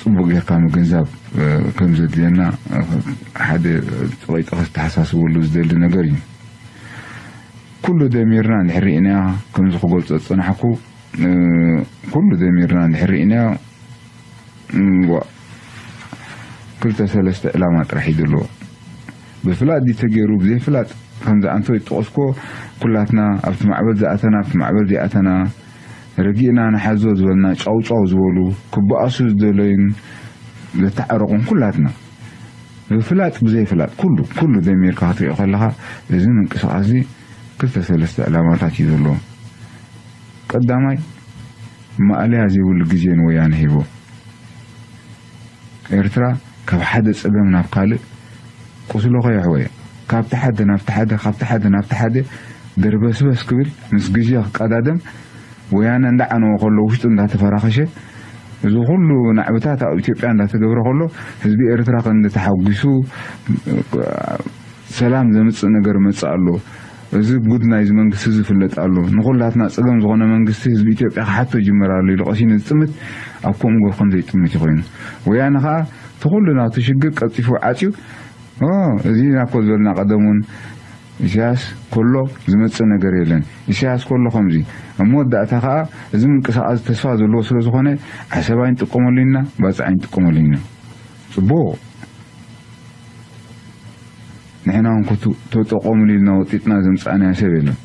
ፅቡቅ ጌርካ ምግንዛብ ከም ዘድልየና ሓደ ቀይጠ ክተሓሳስበሉ ዝደሊ ነገር እዩ። ኩሉ ደሚርና እንድሕር ርኢናዮ ከምዚ ክገልፆ ዝፀናሕኩ ኩሉ ደሚርና እንድሕር ርኢናዮ ክልተ ሰለስተ ዕላማ ጥራሕ እዩ ዘለዎ። ብፍላጥ ድዩ ተገይሩ ብዘይፍላጥ፣ ከምዚ ኣንተ ዝጠቐስኮ፣ ኩላትና ኣብቲ ማዕበል ዝኣተና ኣብቲ ማዕበል ዘይኣተና፣ ረጊእና ንሓዞ ዝበልና፣ ጫውጫው ዝበሉ፣ ክበኣሱ ዝደለዩን ዘተዓረቑን ኩላትና፣ ብፍላጥ ብዘይፍላጥ ኩሉ ኩሉ ደሚርካ ክትሪኦ ከለኻ፣ እዚ ምንቅስቓስ እዚ ክልተ ሰለስተ ዕላማታት እዩ ዘለዎ። ቀዳማይ፣ ማእለያ ዘይብሉ ግዜ ንወያነ ሂቦ። ኤርትራ ካብ ሓደ ጸገም ናብ ካልእ ቁስሎ ከየሕወየ፣ ካብቲ ሓደ ናብቲ ሓደ፣ ካብቲ ሓደ ናብቲ ሓደ ደርበስበስ ክብል፣ ምስ ግዜ ክቀዳደም፣ ወያነ እንዳዓነወ ከሎ፣ ውሽጡ እንዳተፈራኸሸ፣ እዚ ኩሉ ናዕብታት ኣብ ኢትዮጵያ እንዳተገብረ ከሎ፣ ህዝቢ ኤርትራ ክንዲ ተሓጒሱ፣ ሰላም ዘምጽእ ነገር መጽእ ኣሎ። እዚ ጉድ ናይዚ መንግስቲ እዚ ይፍለጥ ኣሎ። ንኹላትና ጸገም ዝኾነ መንግስቲ ህዝቢ ኢትዮጵያ ክሓቶ ይጅምር ኣሎ ኢሉ ቀሲኑ ዝጥምት፣ ኣብ ከምኡ ገብር ከም ዘይጥምት እዩ ኮይኑ። ወያነ ኸኣ እቲ ኩሉ ናቱ ሽግር ቀልጢፉ ዓጽዩ፣ ኦ፣ እዚ ኢና እኮ ዝበልና ቀደም እውን፣ ኢሳያስ ከሎ ዝመጽእ ነገር የለን። ኢሳያስ ከሎ ከምዚ። ኣብ መወዳእታ ኸኣ እዚ ምንቅስቓስ ተስፋ ዘለዎ ስለ ዝኾነ፣ ዓሰብ ኣይንጥቀመሉ ኢና፣ ባጽዕ ኣይንጥቀመሉ ኢና። ጽቡቕ። ንሕና እውን ክቱ-፣ ተጠቐሙሉ ኢልና ወጢጥና ዘምጻእናዮ ሰብ የለን።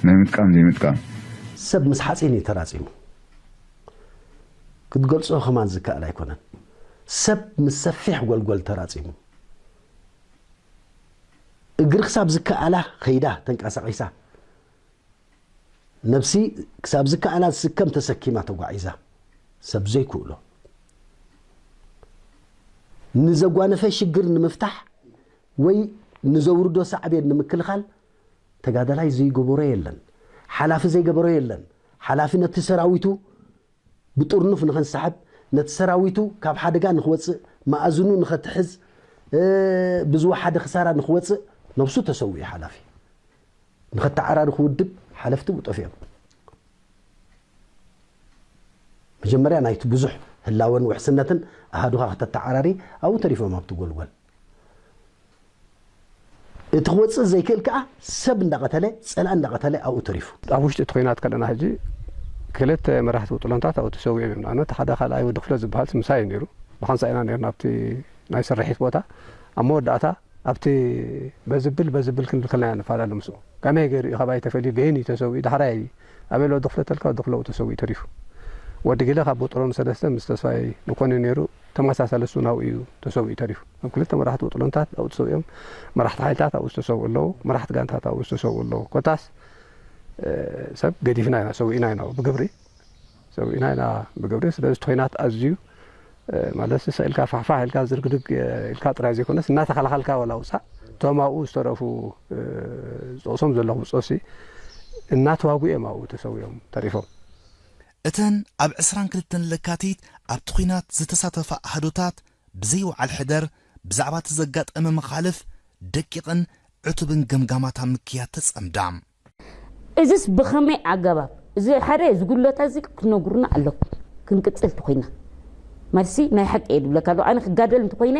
ናይ ምጥቃም ዘይምጥቃም። ሰብ ምስ ሓጺን እዩ ተራጺሙ። ክትገልጾ ከማን ዝከኣል ኣይኮነን። ሰብ ምስ ሰፊሕ ጎልጎል ተራጺሙ። እግሪ ክሳብ ዝከኣላ ከይዳ ተንቀሳቒሳ። ነብሲ ክሳብ ዝከኣላ ዝስከም ተሰኪማ ተጓዒዛ። ሰብ ዘይክእሎ። ንዘጓነፈ ሽግር ንምፍታሕ ወይ ንዘውርዶ ሳዕቤን ንምክልኻል ተጋዳላይ ዘይገበሮ የለን። ሓላፊ ዘይገበሮ የለን። ሓላፊ ነቲ ሰራዊቱ ብጥርኑፍ ንኸንሰሕብ፣ ነቲ ሰራዊቱ ካብ ሓደጋ ንኽወጽእ፣ መኣዝኑ ንኸትሕዝ፣ እ፣ ብዝወሓደ ክሳራ ንኽወጽእ ነብሱ ተሰዊኡ ሓላፊ። ንኸተዓራርኹ ውድብ ሓለፍቲ ጠፊኦም። መጀመርያ ናይቲ ብዙሕ ህላወን ውሕስነትን ኣሃዱኻ ከተተዓራሪ ኣብኡ ተሪፎም ኣብቲ ጎልጎል። እቲ ክወጽእ ዘይክእል ከኣ ሰብ እንዳቐተለ፣ ጸላኢ እንዳቐተለ ኣብኡ ተሪፉ። ኣብ ውሽጢ እቲ ኲናት ከለና ሕጂ ክልተ መራሕቲ ውጥሎንታት ኣብኡ ተሰዊኦም እዮም። ንኣብነት ሓደ ካልኣይ ወዲ ክፍለ ዝበሃል ምሳይ እዩ ነይሩ። ብሓንሳእ ኢና ነይርና ኣብቲ ናይ ስርሒት ቦታ። ኣብ መወዳእታ ኣብቲ በዝብል በዝብል ክንብል ከለና ኢና ንፈላለ ምስኡ። ከመይ ገይሩ እዩ ካባይ ተፈልዩ ገይኑ እዩ ተሰዊኡ። ዳሕራይ ኣበይ ኣሎ ወዲ ክፍለ ተልካ ወዲ ክፍለ ተሰዊኡ ተሪፉ። ወዲ ገለ ካብ ውጥሎን ሰለስተ ምስ ተስፋይ ንኮን እዩ ነይሩ። ተመሳሳሊ እሱ ናብኡ እዩ ተሰዊኡ ተሪፉ። እቶም ክልተ መራሕቲ ውጥሎንታት ኣብኡ ተሰዊኦም፣ መራሕቲ ሓይልታት ኣብኡ ዝተሰውኡ ኣለዉ፣ መራሕቲ ጋንታት ኣብኡ ዝተሰውኡ ኣለዉ። ኮታስ፣ እ፣ ሰብ ገዲፍና ኢና፣ ሰዊእና ኢና ብግብሪ፣ ሰዊእና ኢና ብግብሪ። ስለዚ እቲ ኲናት ኣዝዩ፣ እ፣ ማለት ስቕ ኢልካ ፋሕፋሕ ኢልካ ዝርግድግ፣ እ፣ ኢልካ ጥራይ ዘይኮነስ እናተኸላኸልካ ዋላ ውጻእ፣ እቶም ኣብኡ ዝተረፉ፣ እ፣ ዝጠቕሶም ዘለኹ ብጾሲ እናተዋግኡ እዮም ኣብኡ ተሰዊኦም ተሪፎም። እተን ኣብ ዕስራን ክልተን ለካቲት ኣብቲ ኲናት ዝተሳተፋ ኣሃዱታት ብዘይ ወዓል ሕደር ብዛዕባ እቲ ዘጋጠመ መኻልፍ ደቂቕን ዕቱብን ገምጋማት ኣብ ምክያድ ተጸምዳ። እዝስ ብኸመይ ኣገባብ? እዚ ሓደ፣ እዚ ጉድለታት እዚ ክትነግሩና ኣለኩም። ክንቅጽል እንተኾይና፣ መልሲ ናይ ሓቂ እየ ዝብለካ ኣለኹ። ኣነ ክጋደል እንተኾይነ፣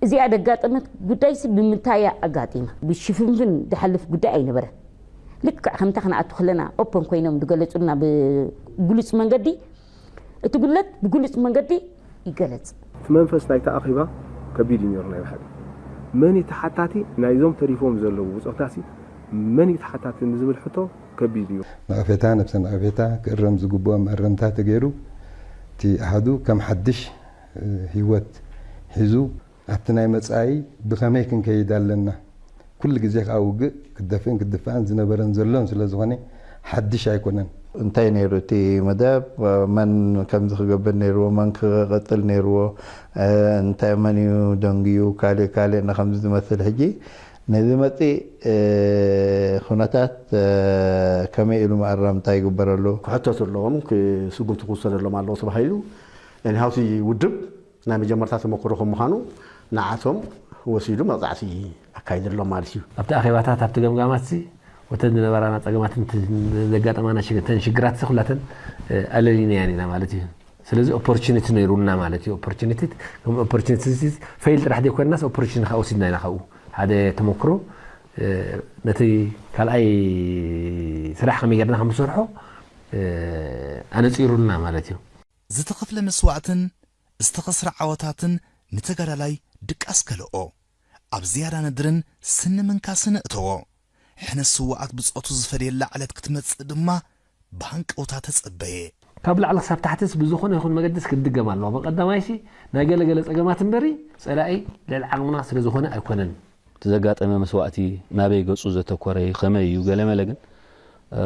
እዚኣ ደጋጠመት ጉዳይሲ ብምንታይ እያ ኣጋጢማ? ብሽፍንፍን ዝሓልፍ ጉዳይ ኣይነበረን። ልክዕ ከምታ ክንኣቱ ከለና ኦፐን ኮይኖም ዝገለጹልና፣ ብግሉጽ መንገዲ፣ እቲ ጉድለት ብግሉጽ መንገዲ ይገለጽ። እቲ መንፈስ ናይቲ ኣኼባ ከቢድ እዩ ነይሩ። ናይ ብሓቂ መን እዩ ተሓታቲ? ናይዞም ተሪፎም ዘለዉ ብጾታሲ መን እዩ ተሓታቲ ንዝብል ሕቶ ከቢድ እዩ። ነቐፌታ፣ ነብሰ ነቐፌታ፣ ክእረም ዝግብኦ መእረምታ ተገይሩ፣ እቲ ኣሃዱ ከም ሓድሽ፣ እ፣ ህይወት ሒዙ ኣብቲ ናይ መጻኢ ብኸመይ ክንከይድ ኣለና? ኩሉ ግዜ ከኣ ውግእ ክደፍእን ክድፋእን ዝነበረን ዘሎን ስለ ዝኾነ ሓድሽ ኣይኮነን። እንታይ ነይሩ እቲ መደብ? መን ከምዚ ክገብር ነይርዎ? መን ክቐጽል ነይርዎ? እ፣ እንታይ መን እዩ ደንግዩ? ካልእ ካልእ ንኸምዚ ዝመስል ሕጂ ነዚ መጺእ፣ እ፣ ኩነታት፣ እ፣ ከመይ ኢሉ መኣረምታ ይግበረሉ? ክሕተቱ ኣለዎም፣ ክ-፣ ስጉምቲ ክውሰደሎም ኣለዎ ተባሂሉ። እኒሃው እቲ ውድብ ናይ መጀመርታ ተመክሮ ከም ምዃኑ ንዓቶም ወሲዱ መቕጻዕቲ ኣካይደሎም ማለት እዩ። ኣብቲ ኣኼባታት፣ ኣብቲ ገምጋማትሲ፣ ወተን ዝነበራና ጸገማትን እቲ ዘጋጠማና ሽግ-፣ እተን ሽግራትሲ ኩላተን፣ እ፣ ኣለሊናየን ኢና ማለት እዩ። ስለዚ ኦፖርቹኒቲ ነይሩና ማለት እዩ። ኦፖርቹኒቲ፣ ከም ኦፖርቹኒቲ ፌል ጥራሕ ዘይኮንናስ ኦፖርቹኒቲ ከዓ ወሲድና ኢና ካብኡ። ሓደ ተመክሮ፣ እ፣ ነቲ ካልኣይ ስራሕ ከመይ ጌርና ከም ንሰርሖ፣ እ፣ ኣነጺሩልና ማለት እዩ። ዝተኸፍለ መስዋእትን ዝተኸስረ ዓወታትን ንተጋዳላይ ድቃስ ከልኦ፣ ኣብ ዝያዳ ነድርን ስኒ ምንካስን እተዎ። ሕነ ስውኣት ብጾቱ ዝፈደየላ ዕለት ክትመጽእ ድማ ብሃንቀውታ ተጸበየ። ካብ ላዕሊ ክሳብ ታሕትስ ብዝኾነ ይኹን መገድስ ክድገም ኣለዎ። ብቐዳማይሲ ናይ ገለ ገለ ጸገማት እምበሪ ጸላኢ ልዕሊ ዓቕምና ስለ ዝኾነ ኣይኮነን። እቲ ዘጋጠመ መስዋእቲ ናበይ ገጹ ዘተኮረ እዩ፣ ከመይ እዩ፣ ገለመለ ግን፣ እ፣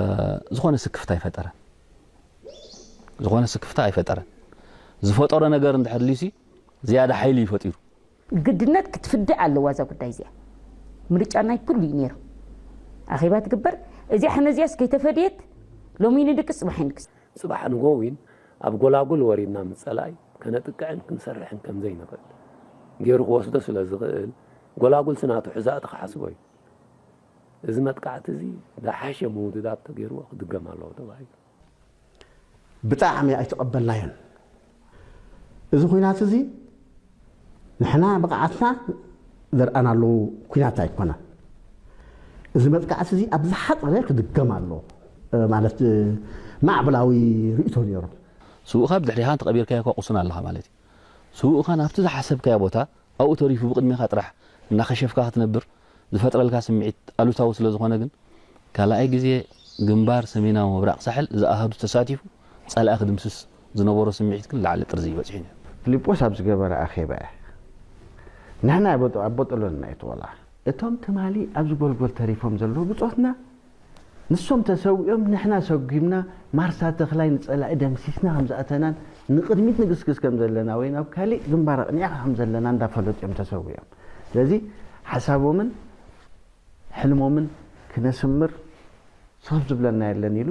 ዝኾነ ስክፍታ ኣይፈጠረን። ዝኾነ ስክፍታ ኣይፈጠረን። ዝፈጠሮ ነገር እንድሕር ልዩሲ ዝያዳ ሓይሊ እዩ ፈጢሩ። ግድነት ክትፍዳእ ኣለዋ እዛ ጉዳይ እዚኣ። ምርጫ ናይ ኩሉ እዩ ነይሩ። ኣኼባ ትግበር። እዚኣ ሕነ እዚኣስ ከይተፈድየት ሎሚ ንድቅስ ጽባሕ ይንግስ። ጽባሕ ንጎ እውን ኣብ ጎላጉል ወሪድና ምስ ጸላኢ ከነጥቅዕን ክንሰርሕን ከም ዘይንኽእል ገይሩ ክወስዶ ስለ ዝኽእል፣ ጎላጉል ስናቱ ሕዛእቲ ክሓስቦ እዩ። እዚ መጥቃዕቲ እዚ ዝሓሸ ምውድዳብ ተገይርዎ ክድገም ኣለዎ ተባሂሉ። ብጣዕሚ ኣይተቐበልናዮን። እዚ ኲናት እዚ ንሕና ብቕዓትና ዘርኣናሉ ኲናት ኣይኮነን። እዚ መጥቃዕቲ እዚ ኣብ ዝሓፀረ ክድገም ኣለዎ፣ እ፣ ማለት፣ እ፣ ማዕበላዊ ርእይቶ ነይሩ። ስውእኻ ብድሕሪኻን ተቐቢርካዮ እኳ ቁሱን ኣለኻ ማለት እዩ። ስውእኻ ናብቲ ዝሓሰብካዮ ቦታ ኣብኡ ተሪፉ ብቕድሜኻ ጥራሕ እናኸሸፍካ ክትነብር ዝፈጥረልካ ስምዒት ኣሉታዊ ስለ ዝኾነ ግን፣ ካልኣይ ግዜ ግንባር ሰሜናዊ ምብራቕ ሳሕል እዚ ኣሃዱ ተሳቲፉ ጸላኢ ክድምስስ ዝነበሮ ስምዒት ግን ላዕሊ ጥርዚ እዩ በጺሑ ነይሩ። ፊልጶስ ኣብ ዝገበረ ኣኼባ እያ። ንሕና ኣብ ቦጦ-፣ ኣብ ቦጦሎን ኢና የተወላ። እቶም ትማሊ ኣብዚ ጎልጎል ተሪፎም ዘለዉ ብጾትና ንሶም ተሰዊኦም ንሕና ሰጒምና ማርሳ ተኽላይ ንጸላኢ ደምሲስና ከም ዝኣተናን ንቕድሚት ንግስግስ ከም ዘለና ወይ ናብ ካሊእ ግንባር ኣቕኒዕካ ከም ዘለና እንዳፈለጡ እዮም ተሰዊኦም። ስለዚ ሓሳቦምን ሕልሞምን ክነስምር ሶፍ ዝብለና የለን ኢሉ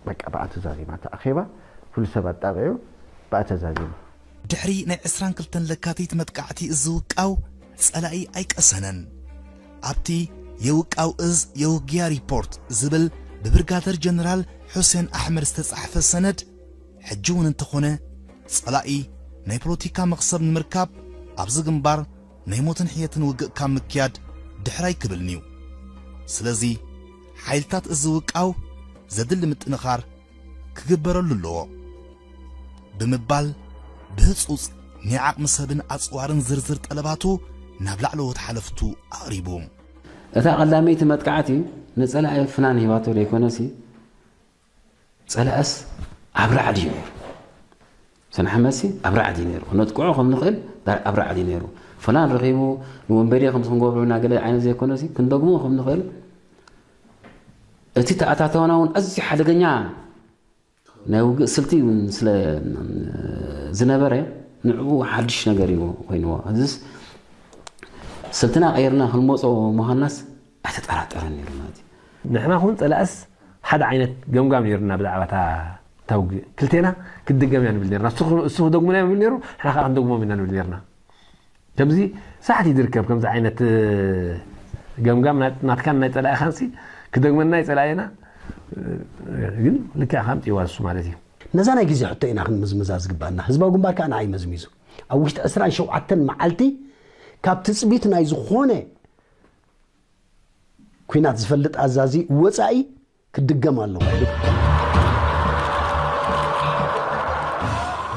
በቃ ብኣ ተዛዚማ። እቲ ኣኼባ ኩሉ ሰብ ኣጣቒዑ ብኣ ተዛዚሙ። ድሕሪ ናይ ዕስራን ክልተን ለካቲት መጥቃዕቲ እዚ ውቃው ጸላኢ ኣይቀሰነን። ኣብቲ የውቃው እዝ የውግያ ሪፖርት ዝብል ብብርጋደር ጀነራል ሑሴን ኣሕመድ ዝተጻሕፈ ሰነድ፣ ሕጂ እውን እንተኾነ ጸላኢ ናይ ፖለቲካ መኽሰብ ንምርካብ ኣብዚ ግንባር ናይ ሞትን ሕየትን ውግእ ካብ ምክያድ ድሕር ኣይክብልን'ዩ። ስለዚ ሓይልታት እዚ ውቃው ዘድሊ ምጥንኻር ክግበረሉ ኣለዎ ብምባል ብህጹጽ ናይ ዓቕሚ ሰብን ኣጽዋርን ዝርዝር ጠለባቱ ናብ ላዕለዎት ሓለፍቱ ኣቕሪቡ። እታ ቀዳመይቲ መጥቃዕቲ ንጸላኢ ፍናን ሂባቶ ዘይኮነሲ፣ ጸላእስ ኣብ ራዕዲ እዩ ነይሩ። ሰንሓመሲ ኣብ ራዕዲ እዩ ነይሩ። ክነጥቅዖ ከም ንኽእል ዳ-፣ ኣብ ራዕዲ እዩ ነይሩ። ፍናን ረኺቡ ንወንበዴ ከምዚ ክንገብሮ ኢና ገለ ዓይነት ዘይኮነሲ፣ ክንደግሞ ከም ንኽእል እቲ ተኣታተወና እውን ኣዝዩ ሓደገኛ ናይ ውግእ ስልቲ እውን ስለ ዝነበረ፣ ንዕኡ ሓድሽ ነገር እዩ ኮይንዎ። እዚስ ስልትና ቀይርና ክንመጾ ምዃንናስ ኣይተጠራጠረን ነይሩ ማለት እዩ። ንሕና ኹን ጸላእስ ሓደ ዓይነት ገምጋም ነይሩና ብዛዕባ እታ፣ እታ ውግእ። ክልቴና ክትድገም እያ ንብል ነይርና። እሱ፣ እሱ ክደግሙና እዮም ንብል ነይሩ፣ ንሕና ከዓ ክንደግሞም ኢና ንብል ነይርና። ከምዚ ሳሕቲ ዝርከብ ከምዚ ዓይነት፣ እ፣ ገምጋም ናት-፣ ናትካን ናይ ጸላኢኻንሲ ክደግመና ይጸላእየና፣ እ፣ ግን ልክዕ ከምጽእዋ እሱ ማለት እዩ። ነዛ ናይ ግዜ ሕቶ ኢና ክንምዝምዛ ዝግባና። ህዝባዊ ግንባር ከዓ ንዓይ መዝሚዙ። ኣብ ውሽጢ ዕስራን ሸውዓተን መዓልቲ ካብ ትጽቢት ናይ ዝኾነ ኲናት ዝፈልጥ ኣዛዚ ወጻኢ ክድገም ኣለዎ።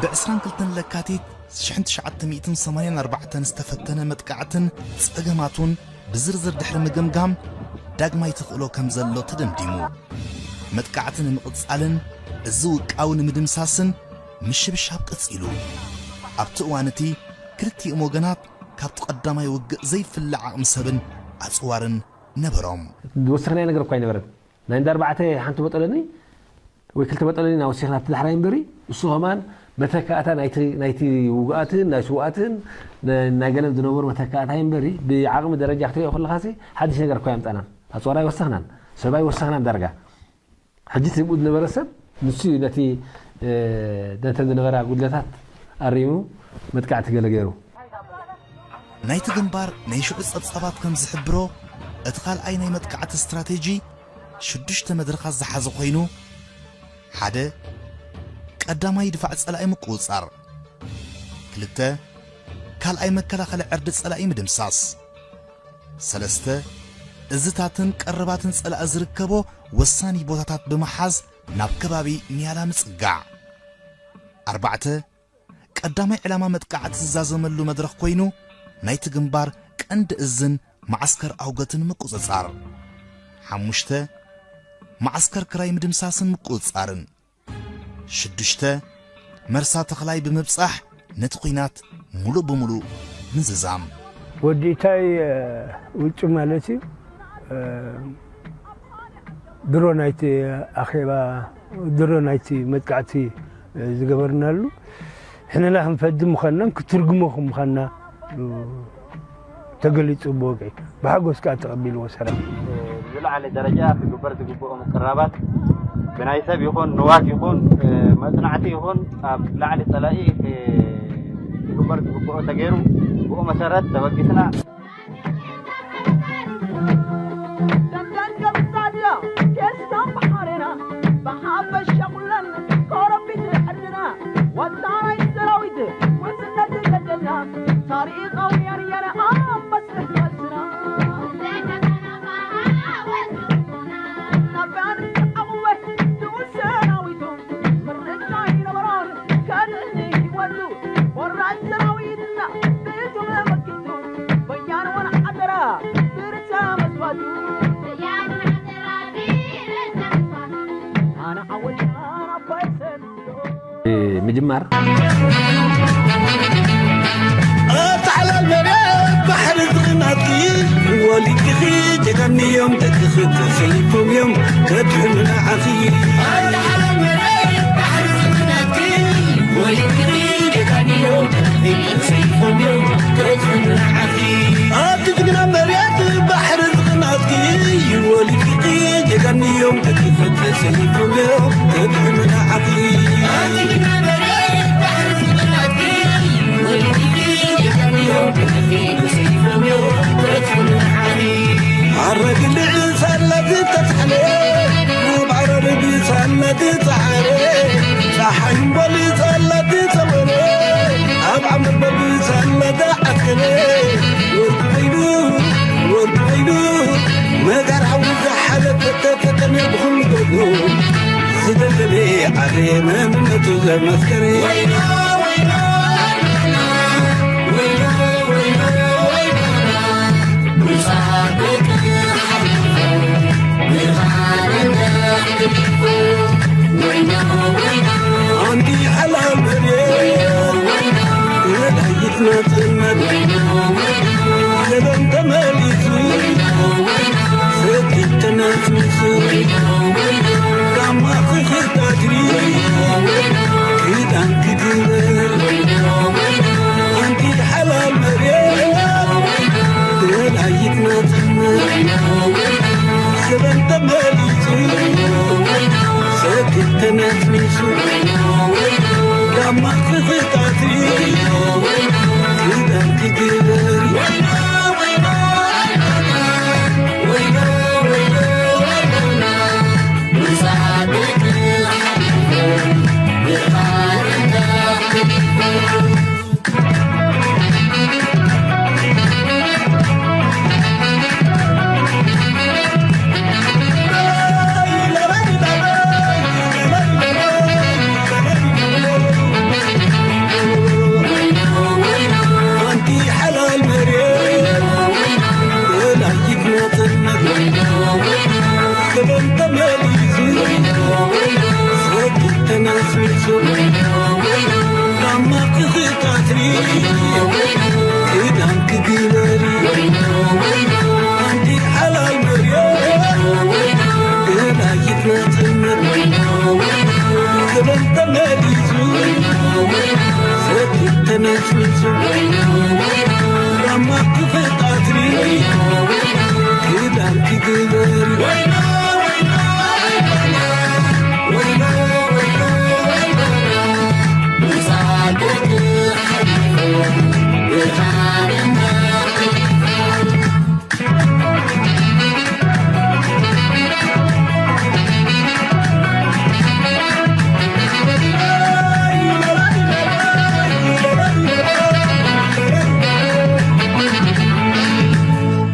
ብ ዕስራን ክልተን ለካቲት ሽሕን ትሽዓተ ሚእትን ሰማንያን ኣርባዕተን ዝተፈተነ መጥቃዕትን ጸገማቱን ብዝርዝር ድሕሪ ምግምጋም ዳግማይ ተኽእሎ ከም ዘሎ ተደምዲሙ። መጥቃዕቲ ንምቕጻልን እዚ ውቃዊ ንምድምሳስን ምሽብሻብ ቀጺሉ። ኣብቲ እዋን እቲ ክልቲኦም ወገናት ካብቲ ቀዳማይ ውግእ ዘይፍለ ዓቕሚ ሰብን ኣጽዋርን ነበሮም። ዝወሰኽናዮ ነገር እኳ ኣይነበረን። ናይ እንዳ ኣርባዕተ ሓንቲ ቦጠለኒ ወይ ክልተ ቦጠለኒ ኢና ወሲኽና ኣብቲ ዳሕራይ እምበሪ፣ እሱ ከማን መተካእታ ናይቲ፣ ናይቲ ውጉኣትን ናይ ስውኣትን ነ-፣ ናይ ገለን ዝነበሩ መተካእታ እዩ እምበሪ፣ ብዓቕሚ ደረጃ ክትሪኦ ከለኻሲ ሓድሽ ነገር እኳ ኣየምጻእናን። ኣጽዋር ኣይወሰኽናን፣ ሰብ ኣይወሰኽናን ዳርጋ። ሕጂ እቲ ዝብኡ ዝነበረ ሰብ ንሱ እዩ ነቲ፣ እ፣ ነተን ዝነበራ ጉድለታት ኣሪሙ መጥቃዕቲ ገለ ገይሩ። ናይቲ ግንባር ናይ ሽዑ ጸብጻባት ከም ዝሕብሮ፣ እቲ ካልኣይ ናይ መጥቃዕቲ ስትራቴጂ ሽዱሽተ መድረኻት ዝሓዘ ኮይኑ፣ ሓደ፣ ቀዳማይ ድፋዕ ጸላኢ ምቁጽጻር፣ ክልተ፣ ካልኣይ መከላኸሊ ዕርዲ ጸላኢ ምድምሳስ፣ ሰለስተ፣ እዝታትን ቀረባትን ጸላኢ ዝርከቦ ወሳኒ ቦታታት ብምሓዝ ናብ ከባቢ ኒያላ ምጽጋዕ፣ ኣርባዕተ፣ ቀዳማይ ዕላማ መጥቃዕቲ ዝዛዘመሉ መድረኽ ኮይኑ፣ ናይቲ ግንባር ቀንዲ እዝን መዓስከር ኣውገትን ምቁጽጻር። ሓሙሽተ፣ መዓስከር ክራይ ምድምሳስን ምቁጽጻርን። ሽዱሽተ፣ መርሳ ተኽላይ ብምብጻሕ ነቲ ኲናት ሙሉእ ብምሉእ ምዝዛም። ወዲ ኢታይ ውጩ ማለት እዩ። ድሮ ናይቲ ኣኼባ፣ ድሮ ናይቲ መጥቃዕቲ ዝገበርናሉ፣ ሕነና ክንፈዲ ምዃንናን ክትርጉሞ ከም ምዃንና ተገሊጹ ብወግዒ። ብሓጎስ ከኣ ተቐቢልዎ ሰራዊት። ብዝለዓለ ደረጃ ክግበር ዝግብኦ ምቅርራባት ብናይ ሰብ ይኹን ንዋት ይኹን መጽናዕቲ ይኹን ኣብ ላዕሊ ጸላኢ ክግበር ዝግብኦ ተገይሩ ብኡ መሰረት ተበጊስና። ደንደን ገምሳድያ ቴስታን ብሓሬና ብሓፈሻ ኩለን ኮረቢት ዕድና ወታራይ ሰራዊት ውስነት ገደልና ታሪኻውያን የነ ኣብ መስርሕ ቃልስና ምጅማር ኣታ ሓላል መሬት ባሕሪ ዝኽናትኪ ወሊድኪ ጀጋኑ እዮም ደቅኺ ተሰሊፎም እዮም ከድሕኑ ንዓኺ። ኣታ ሓላል መሬት ባሕሪ ዝኽናትኪ ወሊድኪ ጀጋኑ እዮም ደቅኺ ተሰሊፎም እዮም ከድሕኑ ንዓኺ። ኣቲ ጅግና መሬት ባሕሪ ዝኽናትኪ ወሊድኪ ጀጋኑ እዮም ደቅኺ ተሰሊፎም እዮም ከድሕኑ ንዓኺ። ኣቲ ጅግና መሬት ባሕሪ ዝኽናትኪ ወሊድኪ ጀጋኑ እዮም ደቅኺ ተሰሊፎም እዮም ከድሕኑ ንዓኺ። ኣረግልዕ ሳላ ዝተትሓለ ኣብ ዓረር ብሳላ ዝፀዓረ ፀሓይ እምበል ሳላ ዝፀወረ ኣብ ዓመር በል ሳላ ዝዓስከረ ወርቂ ኮይኑ ወርቂ ኮይኑ መጋር ሓዊ ዝሓለፈ ተጠቀመ ብኹሉ ገድሉ ዝደለለ ዓረ መንነቱ ዘመስከረ። ኣንቲ ሓላል መሬት ወላይት ናጽነት ዘበን ተመሊሱ ሰቲት ተነስኒሱ ጋማ ክኽታትሪ ክዳን ክግበር ኣንቲ ሓላል መሬት ወላይት ናጽነት ዘበን ተመሊሱ ሰቲት ተነስኒሱ ጋማ ክኽታትሪ ክዳን ክግበር